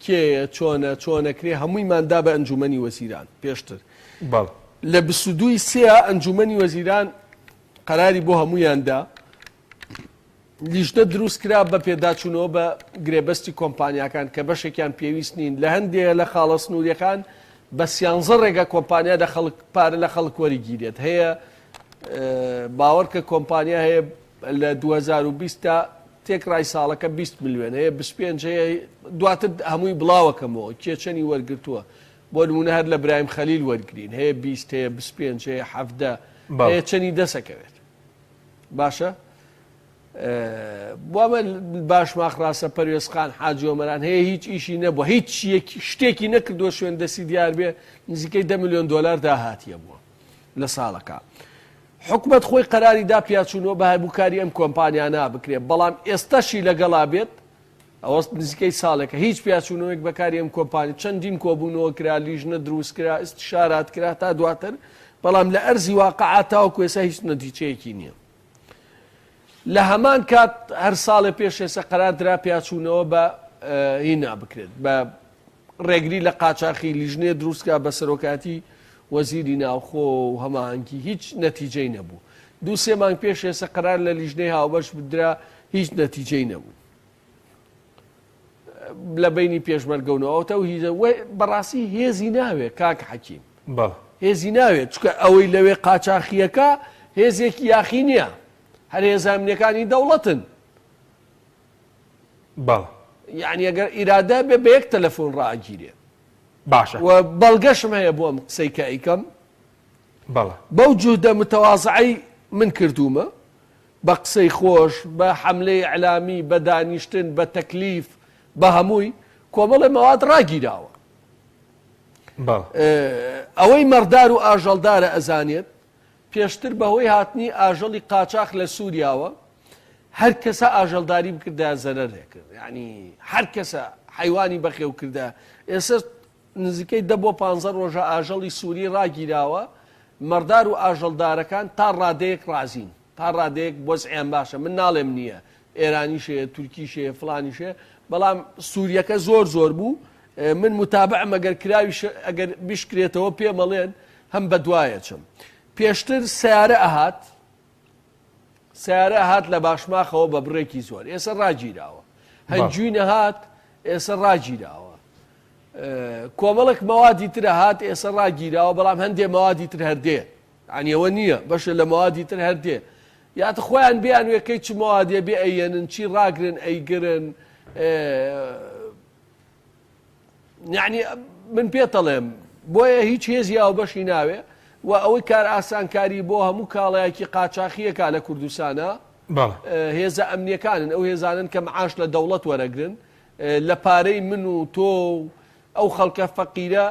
[SPEAKER 3] کێیە چۆنە چۆنەکرێ هەموویمان دا بە ئەنجومەنی وەزیران پێشتر
[SPEAKER 1] بەڵێ.
[SPEAKER 3] لە 22 سێ ئەنجومەنی وەزیران قەراری بۆ هەموویان دا لیژنە دروست کرا بە پێداچوونەوە بە گرێبەستی کۆمپانیاکان کە بەشێکیان پێویست نین لە هەندێ لە خاڵە سنووریەکان بە سیانزە ڕێگە کۆمپانیا لە خەڵک پارە لە خەڵک وەریگیرێت هەیە باوەڕکە کۆمپانیا هەیە لە 2020 تا تێکڕای ساڵەکە 20 ملیۆن هەیە 25 هەیە دواتر هەمووی بڵاوەکەمەوە کێ چەنی وەرگرتووە بۆ نمونە هەر لە برایم خەلیل وەرگین هەیە 20 هەیە 25 هەیە 17 هەیە چەنی دەسەکەوێت باشە بۆمە باشماخ ڕاستە پەروێزخان حاجی ئۆمەران هەیە هیچ ئیشی نەبووە هیچ شتێکی نەکردووە شوێن دەستی دیار بێ نزیکەی دە ملیۆن دۆلار داهاتیە بووە لە ساڵەکە حکومت خۆی قەراری دا پیاچوونەوە بە هەبووکاری ئەم کۆمپانیانە بکرێت بەڵام ئێستاشی لەگەڵا بێت ئەوە نزیکەی ساڵێکە هیچ پیاچوونەوەیەک بەکاری ئەم کۆمپانی چەندین کۆبوونەوە کرا لیژنە دروست کرا ئیستشارات کرا تا دواتر بەڵام لە ئەرزی واقعا تاوەکو ئێستا هیچ نەتیجەیەکی نییە لە هەمان کات هەر ساڵێ پێش ئێستا قەرار درا پیاچوونەوە بە هینا بکرێت بە ڕێگری لە قاچاخی لیژنەیە دروستکە بە سەرۆکاتی وەزیری ناوخۆ و هەماهەنگی هیچ نەتیجەی نەبوو دوو سێ مانگ پێش ئێستا قەرار لە لیژنەی هاوبەش بدرا هیچ نەتیجەی نەبوو لە بینی پێشمەرگە و نەوەتە و هیزە بەڕاستی هێزی ناوێ کاک حەکیم هێزی ناوێت چکە ئەوەی لەوێ قاچاخیەکە هێزێکی یاخی نییە هەر هێزامنیەکانی دەوڵەتن
[SPEAKER 1] بەڵێ
[SPEAKER 3] یعنی ئەگەر ئیرادە بێ بە یەک تەلەفۆن ڕاگیرێ
[SPEAKER 1] باشە
[SPEAKER 3] و بەڵگەشم هەیە بۆ ئەم قسەی کە ئەیکەم
[SPEAKER 1] بەڵێ
[SPEAKER 3] بەو جوهدە متەوازعەی من کردوومە بە قسەی خۆش، بە حەملەی ئیعلامی، بە دانیشتن، بە تەکلیف، بە هەمووی، کۆمەڵێ مەواد ڕاگیراوە.
[SPEAKER 1] بەڵێ.
[SPEAKER 3] ئەوەی مەڕدار و ئاژەڵدارە ئەزانێت، پێشتر بەهۆی هاتنی ئاژەڵی قاچاخ لە سووریاوە، هەر کەسە ئاژەڵداری بکردایە زەرەر دەکرد یعنی هەر کەسە حیوانی بەخێو کردە ئێستا نزیکەی دە بۆ پانزە ڕۆژە ئاژەڵی سووری ڕاگیراوە مەڕدار و ئاژەڵدارەکان تا ڕادەیەک ڕازین تا ڕادەیەک وەزعیان باشە من ناڵێم نییە ئێرانیش هەیە تورکیش هەیە فلانیش هەیە بەڵام سووریەکە زۆر زۆر بوو من متابعم ئەگەر کراویش ئەگەر بشکرێتەوە پێمەڵێن هەم بەدوایە چم پێشتر سیارە ئەهات سیارە هات لە باشماخەوە بە بڕێکی زۆر ئێستا ڕاگیراوە هەنجوینە هات ئێستا ڕاگیراوە کۆمەڵێک مەوادی ترە هات ئێستا ڕاگیراوە بەڵام هەندێ مەوادی تر هەردێ یانی ئەوە نییە بەشێ لە مەوادی تر هەر دێ یات خۆیان بیان وێ کەی چ مەوادێ بێ ئەیەنن چی ڕاگرن ئەیگرن یعنی من پێتەڵێم بۆیە هیچ هێزی ئاوبەشی ناوێ و ئەوەی کار ئاسانکاری بۆ هەموو کاڵایەکی قاچاخیەکە لە کوردستانە هێزە ئەمنیەکانن ئەو هێزانن کە معاش لە دەوڵەت وەرەگرن لە پارەی من و تۆ و ئەو خەڵکە فەقیرە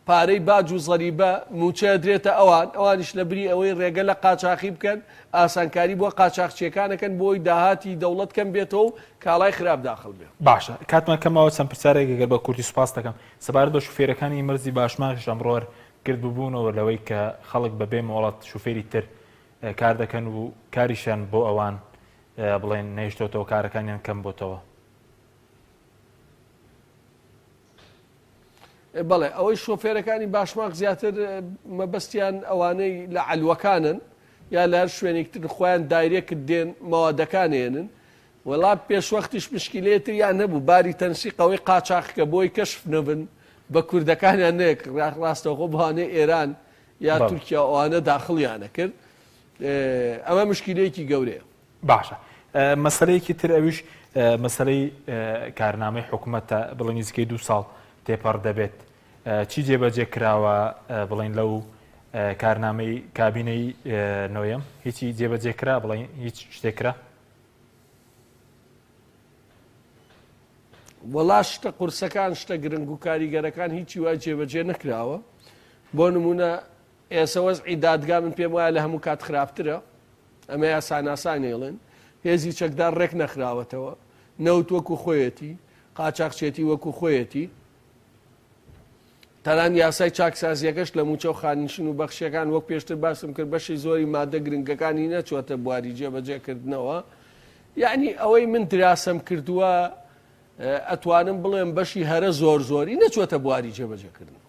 [SPEAKER 3] پارەی باج و زەریبە، مووچە ئەدرێتە ئەوان، ئەوانیش لە بری ئەوەی ڕێگە لە قاچاخی بکەن، ئاسانکاری بۆ قاچاخچییەکان ئەکەن بۆ ئەوەی داهاتی دەوڵەت کەم بێتەوە و کاڵای خراپ داخڵ بێ.
[SPEAKER 1] باشە کاتمان کەم ماوە چەند پرسیارێک گەر بە کورتی سوپاست دەکەم سەبارەت بە شوفێرەکانی مەرزی باشماخیش ئەمڕۆ هەر گرد ببوونەوە لەوەی کە خەڵک بە بێ مۆڵەت شوفێری تر کار دەکەن و کاریشیان بۆ ئەوان بڵێن نەهێشتۆتەوە کارەکانیان کەم بۆتەوە.
[SPEAKER 3] بەڵێ ئەوەی شۆفێرەکانی باشماخ زیاتر مەبەستیان ئەوانەی لە عەلوەکانن یا لە هەر شوێنێکتر خۆیان دایرێکت دێن مەوادەکان هێنن وەڵا پێشوەختیش مشکیلەیە تریان هەبوو باری تەنسیق ئەوەی قاچاخکە بۆی کەشف نەبن بە کوردەکانیان نەیەک ڕاستەوخۆ بۆانێ ئێران یا تورکیا ئەوانە داخڵیانە کرد ئەمە مشکیلەیەکی گەورەیە.
[SPEAKER 1] باشە مەسەلەیەکی تر ئەویش مەسەلەی کارنامەی حکومەتە بڵێ نزیکەی دو ساڵ تێپەڕ دەبێت چی جێبەجێ کراوە بڵین لەو کارنامەی کابینەی نۆیەم هیچی جێبەجێ کرا بڵین هیچ شتێک کرا؟
[SPEAKER 3] وەڵا شتە قورسەکان شتە گرنگ و کاریگەرەکان هیچی وای جێبەجێ نەکراوە بۆ نمونە ئێسە وەزعی دادگا من پێم وایە لە هەموو کات خراپترە ئەمە یاساناسان ئەیڵێن، هێزی چەکدار ڕێک نەخراوەتەوە، نەوت وەکو خۆیەتی، قاچاخچێتی وەکو خۆیەتی، تەنان یاسای چاکسازیەکەش لە موچە و خاننشین و بەخشیەکان وەک پێشتر باسم کرد بەشی زۆری مادە گرنگەکانی نەچوەتە بواری جێبەجێکردنەوە. یعنی ئەوەی من دراسەم کردووە ئەتوانم بڵێم بەشی هەرە زۆر زۆری نەچوەتە بواری جێبەجێکردنەوە.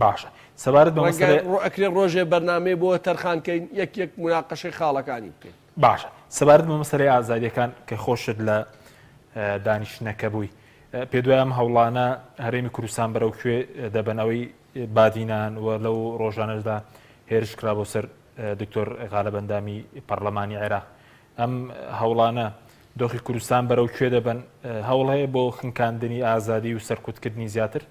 [SPEAKER 1] باشە سەبارەت بە
[SPEAKER 3] مەسەلەی ئەکرێ ڕۆژێ بەرنامەی بۆ تەرخان کەین یەک یەک موناقەشەی خاڵەکانی بکەین.
[SPEAKER 1] باشە سەبارەت بە مەسەلەی ئازادیەکان کە خۆشت لە دانیشتنەکە بووی پێ دوای ئەم هەوڵانە هەرێمی کوردستان بەرەو کوێ دەبەن ئەوەی بادینان و لەو ڕۆژانەشدا هێرش کرا بۆ سەر دکتۆر غالب ئەندامی پەرلەمانی عێراق ئەم هەوڵانە دۆخی کوردستان بەرەو کوێ دەبەن هەوڵ هەیە بۆ خنکاندنی ئازادی و سەرکوتکردنی زیاتر؟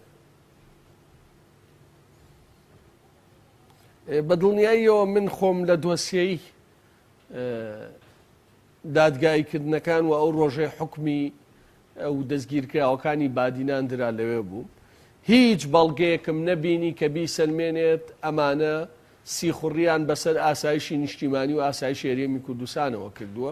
[SPEAKER 3] بە دڵنیاییەوە من خۆم لە دۆسیەی دادگاییکردنەکان و ئەو ڕۆژەی حکومی ئەو دەستگیرکراوەکانی بادینان درا لەوێ بوو هیچ بەڵگەیەکم نەبینی کە بیسەلمێنێت ئەمانە سیخوڕیان بەسەر ئاسایشی نیشتیمانی و ئاسایشی هەرێمی کوردستانەوە کردووە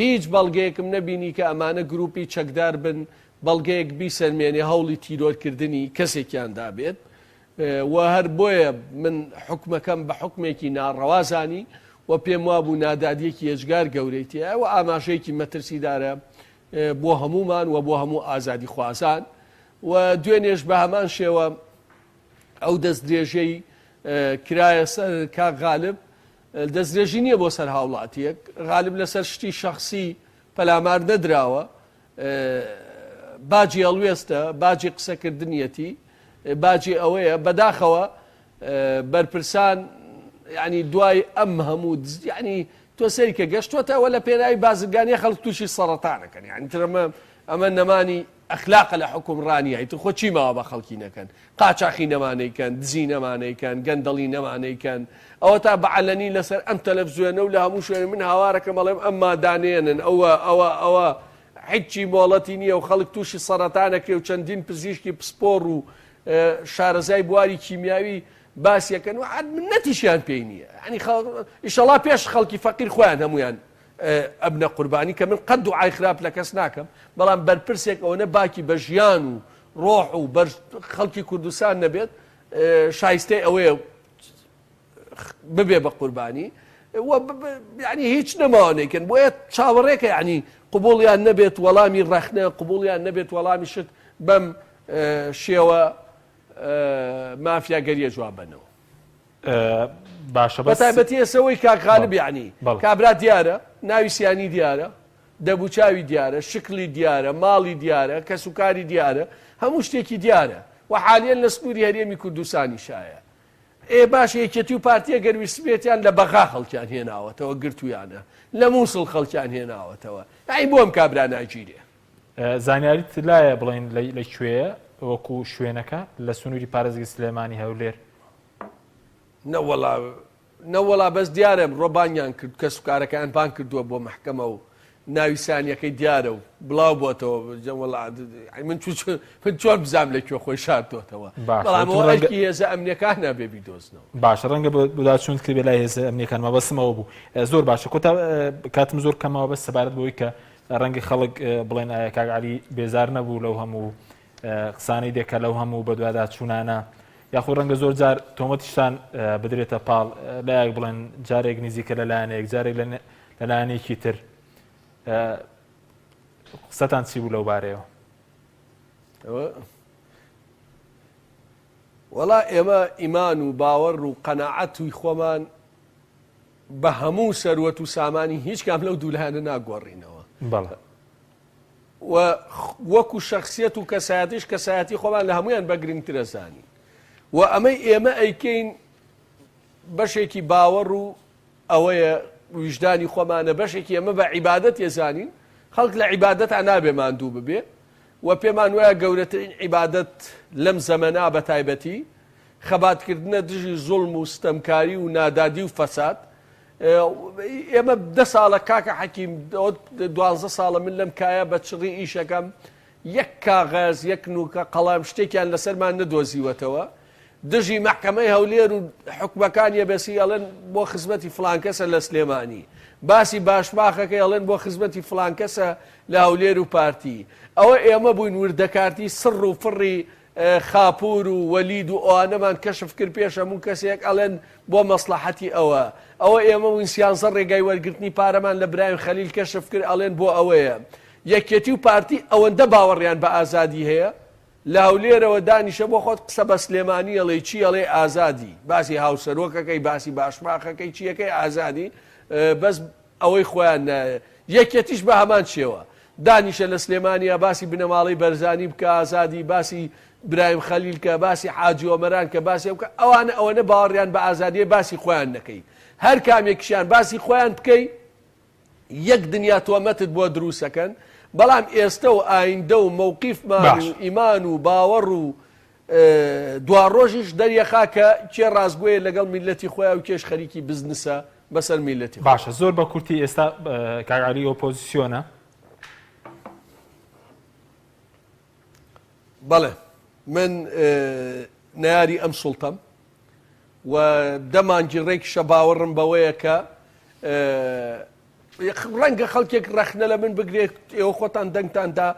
[SPEAKER 3] هیچ بەڵگەیەکم نەبینی کە ئەمانە گروپی چەکدار بن بەڵگەیەک بیسەلمێنێ هەوڵی تیرۆرکردنی کەسێکیان دابێت و هەر بۆیە من حوکمەکەم بە حوکمێکی ناڕەوا زانی و پێم وابوو نادادیەکی یەجگار گەورەی تێیە و ئاماژەیەکی مەترسیدارە بۆ هەموومان و بۆ هەموو ئازادیخوازان و دوێنێش بە هەمان شێوە ئەو دەستدرێژەی کرایە سەر کاک غالب دەستدرێژی نییە بۆ سەر هاوڵاتیەک غالب لەسەر شتی شخصی پەلامار نەدراوە باجی هەڵوێستە، باجی قسەکردنیەتی، باجی ئەوەیە، بەداخەوە بەرپرسان یعنی دوای ئەم هەموو یعنی تۆ سەیرکە گەشتوەتە ئەوە لە پێناوی بازرگانی خەڵک تووشی سەڕەتانەکەن یعنی ترەمە ئەمە نەمانی ئەخلاقە لە حکومڕانیە ئیتر خۆ چی ماوە بە خەڵکی نەکەن قاچاخی نەمانەی کەن دزی نەمانەی کەن گەندەڵی نەمانەی کەن ئەوە تا بە عەلەنی لەسەر ئەم تەلەفزیۆنە و لە هەموو شوێنێ من هاوارەکەم ئەڵێم ئەم مادانێنن ئەوە ئەوە ئەوە هیچی مۆڵەتی نییە و خەڵک تووشی سەرەتانەکرێ و چەندین پزیشکی پسپۆڕ و شارەزای بواری کیمیاوی باسیەکەن و عاد منەتیشیان پێی نییە ینی ئیشەڵا پێش خەڵکی فەقیر خۆیان هەمویان. ئەبنە قوربانی کە من قەت دوعای خراپ لە کەس ناکەم بەڵام بەرپرسێک ئەوەنە باکی بە ژیان و ڕۆح و بەر خەڵکی کوردستان نەبێت شایستەی ئەوەیە ببێ بە قوربانی و یعنی هیچ نەماوە نەیکەن بۆیە چاوەڕێکە یعنی قبوڵیان نەبێت وەڵامی ڕەخنە قبوڵیان نەبێت وەڵامی شت بەم شێوە مافیاگەریە جواب بەنەوە.
[SPEAKER 1] باشە بەس
[SPEAKER 3] بەتایبەتی ئێسەوەی کاک غالب یعنی کابرا دیارە ناوی سیانی دیارە دەبوچاوی دیارە شکلی دیارە ماڵی دیارە کەسوکاری دیارە هەموو شتێکی دیارە و حالیەن لە سنووری هەرێمی کوردستانی شایە ئێ باشە یەکێتی و پارتی ئەگەر ویستبێتیان لە بەغا خەڵکیان هێناوەتەوە گرتویانە لە موسڵ خەڵکیان هێناوەتەوە ئەی بۆ ئەم کابرا ناگیرێ؟
[SPEAKER 1] زانیاریت لایە بڵێن لە کوێیە وەکو شوێنەکە لە سنووری پارێزگەی سلێمانی هەولێر؟
[SPEAKER 3] نەوەڵا نەوەڵا بەس دیارە ڕۆبانیان کرد کەسوکارەکەیان بانگ کردووە بۆ مەحکەمە و ناوی سانیەکەی دیارە و بڵاو بۆتەوە من من چۆن بزانم لە کوێ خۆی شاردۆتەوە بەڵام ئەوە ئەرکی هێزە ئەمنیەکانە بێ بیدۆزنەوە.
[SPEAKER 1] باشە ڕەنگە بەدواداچوونت کردبێ لای هێزە ئەمنیەکان مەبەستم ئەوە بوو زۆر باشە کۆتا کاتم زۆر کەمەوە بەس سەبارەت بەوەی کە ڕەنگە خەڵک بڵێن ئایا کاک عەلی بێزار نەبوو لەو هەموو قسانەی دێکە لەو هەموو بەدواداچوونانە یاخود ڕەنگە زۆر جار تۆمەتیشتان بدرێتە پاڵ لایەک بڵێن جارێک نزیکە لە لایەنێک جارێک لە لایەنێکی تر قسەتان چی بوو لەو بارەیەوە؟
[SPEAKER 3] وەڵا ئێمە ئیمان و باوەڕ و قەناعەت خۆمان بە هەموو سەروەت و سامانی هیچ کام لەو دوو لایەنە ناگۆڕینەوە.
[SPEAKER 1] بەڵێ.
[SPEAKER 3] و وەکو شەخسیەت و کەسایەتیش کەسایەتی خۆمان لە هەمویان بە گرنگترە زانین و ئەمەی ئێمە ئەیکەین بەشێکی باوەڕ و ئەوەیە ویژدانی خۆمانە بەشێکی ئێمە بە عیبادەت ێزانین خەڵک لە عیبادەتا نابێ ماندوو ببێ و پێمان وایە گەورەترین عیبادەت لەم زەمەنا بە تایبەتی خەباتکردنە دژی زوڵم و ستەمکاری و نادادی و فەساد ئێمە دە ساڵە کاکە حەکیم دوانزە ساڵە من لەم کایە بە چڕی ئیشەکەم یەک کاغەز یەک نوکە قەڵەم شتێکیان لەسەرمان نەدۆزیوەتەوە دژی مەحکەمەی هەولێر و حکومەکان یەبەسی ئەڵێن بۆ خزمەتی فلان کەسە لە سلێمانی باسی باشماخەکەی ئەڵێن بۆ خزمەتی فلان کەسە لە هەولێر و پارتی ئەوە ئێمە بووین وردەکارتی سڕ و فڕی خاپوور و وەلید و ئەوانەمان کەشف کرد پێش هەموو کەسێک ئەڵێن بۆ مەسڵەحەتی ئەوە ئەوە ئێمە بووین سیانزە ڕێگای وەرگرتنی پارەمان لە برایم خەلیل کەشف کرد ئەڵێن بۆ ئەوەیە یەکێتی و پارتی ئەوەندە باوەڕیان بە ئازادی هەیە لە هەولێرەوە دانیشە بۆ خۆت قسە بە سلێمانی ئەڵێی چی ئەڵێی ئازادی باسی هاوسەرۆکەکەی باسی باشماخەکەی چیەکەی ئازادی بەس ئەوەی خۆیان نایە یەکێتیش بە هەمان شێوە دانیشە لە سلێمانیا باسی بنەماڵەی بەرزانی بکە ئازادی باسی برایم خەلیل کە باسی حاجی ئۆمەران کە باسی ئەو کە ئەوانە ئەوەنە باوەڕیان بە ئازادیە باسی خۆیان نەکەی هەر کامێکیشیان باسی خۆیان بکەی یەک دنیا تۆمەتت بۆ دروستەکەن بەڵام ئێستە و ئایندە و مەوقیفمان و
[SPEAKER 1] باش.
[SPEAKER 3] ئیمان و باوەڕ و دواڕۆژیش دەریەخا کە کێ ڕاستگۆیە لەگەڵ میللەتی خۆیا و کێش خەریکی بزنسە بەسەر میللەتی خۆیا.
[SPEAKER 1] باشە زۆر بە کورتی ئێستا کاک عەلی ئۆپۆزیسیۆنە؟
[SPEAKER 3] بەڵێ من نەیاری ئەم سوڵتەم و دە مانگی ڕێکیشە باوەڕم بەوەیە کە ڕەنگە خەڵکێک ڕەخنە لە من بگرێت ئێوە خۆتان دەنگتان دا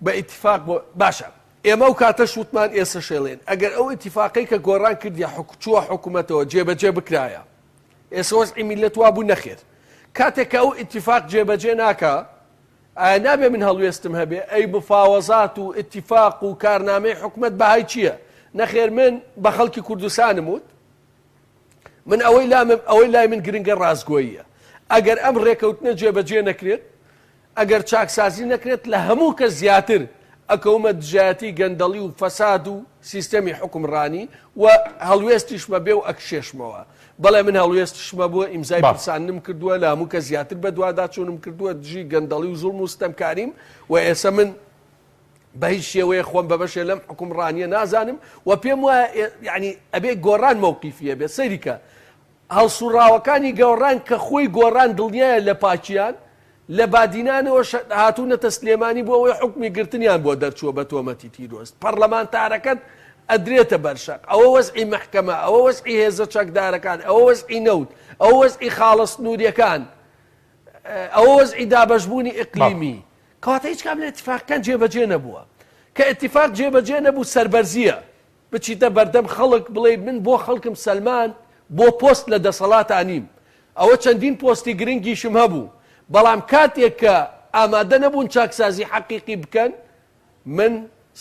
[SPEAKER 3] بە ئیتیفاق بۆ باشە ئێمە ئەو کاتەش وتمان ئێسەش ئەڵێن ئەگەر ئەو ئیتیفاقەی کە گۆڕان کردی حک چووە حکوومەتەوە جێبەجێ بکرایە ئێسە وەزعی میللەت وابوو نەخێر کاتێک کە ئەو ئیتیفاق جێبەجێ ناکا ئایا نابێ من هەڵوێستم هەبێ ئەی مفاوەزات و ئیتیفاق و کارنامەی حکومەت بەهای چییە نەخێر من بە خەڵکی کوردستانم وت من ئەوەی لام ئەوەی لای من گرنگە ڕاستگۆییە ئەگەر ئەم ڕێکەوتنە جێبەجێ نەکرێت ئەگەر چاکسازی نەکرێت لە هەموو کەس زیاتر ئەکەومە دژایەتی گەندەڵی و فەساد و سیستەمی حوکمڕانی و هەڵوێستیشمە بێ و ئەکشێشمەوە. بەڵێ من هەڵوێستیشمە بووە، ئیمزای پرساندنم کردووە، لە هەموو کەس زیاتر بەدواداچوونم کردووە دژی گەندەڵی و زوڵم و ستەمکاریم و ئێسە من بە هیچ شێوەیەک خۆم بە بەشێ لەم حوکمڕانییە نازانم و پێم وایە یانی ئەبێ گۆڕان مەوقیفی هەبێت. سەیری کە هەڵسوڕاوەکانی گۆڕان کە خۆی گۆڕان دڵنیایە لە پاکیان، لە بادینانەوە هاتوونەتە سلێمانی بۆ ئەوەی حوکمی گرتنیان بۆ دەرچووە بە تۆمەتی تیرۆست، پەڕلەمانتارەکەت ئەدرێتە بەر شەق، ئەوە وەزعی مەحکەمە، ئەوە وەزعی هێزە چەکدارەکان، ئەوە وەزعی نەوت، ئەوە وەزعی خاڵە سنووریەکان. ئەوە وەزعی دابەشبوونی ئیقلیمی. کەواتە هیچ کام لە ئیتیفاقەکان جێبەجێ نەبووە. کە ئیتیفاق جێبەجێ نەبوو سەربەرزییە. بچیتە بەردەم خەڵک بڵێی من بۆ خەڵکم سەلماند بۆ پۆست لە دەسەڵاتا نیم. ئەوە چەندین پۆستی گرنگیشم هەبوو. بەڵام کاتێک کە ئامادە نەبوون چاکسازی حەقیقی بکەن، من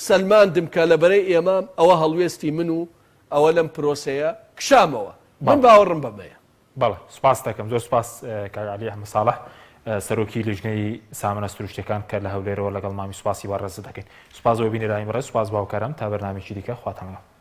[SPEAKER 3] سەلماندم کە لە بەرەی ئێمام ئەوە هەڵوێستی من و ئەوە لەم پرۆسەیە کشامەوە. من باوەڕم بەمەیە.
[SPEAKER 1] بەڵێ سوپاست دەکەم زۆر سوپاس کاک عەلی ئەحمەد ساڵح سەرۆکی لیژنەی سامانە سروشتیەکان کە لە هەولێرەوە لەگەڵ مامی سوپاسی بەڕێزت دەکەین سوپاس بۆ بینەرانی بەڕێز سوپاس باوکارم تا بەرنامەیەکی دیکە خواتان لەگەڵ.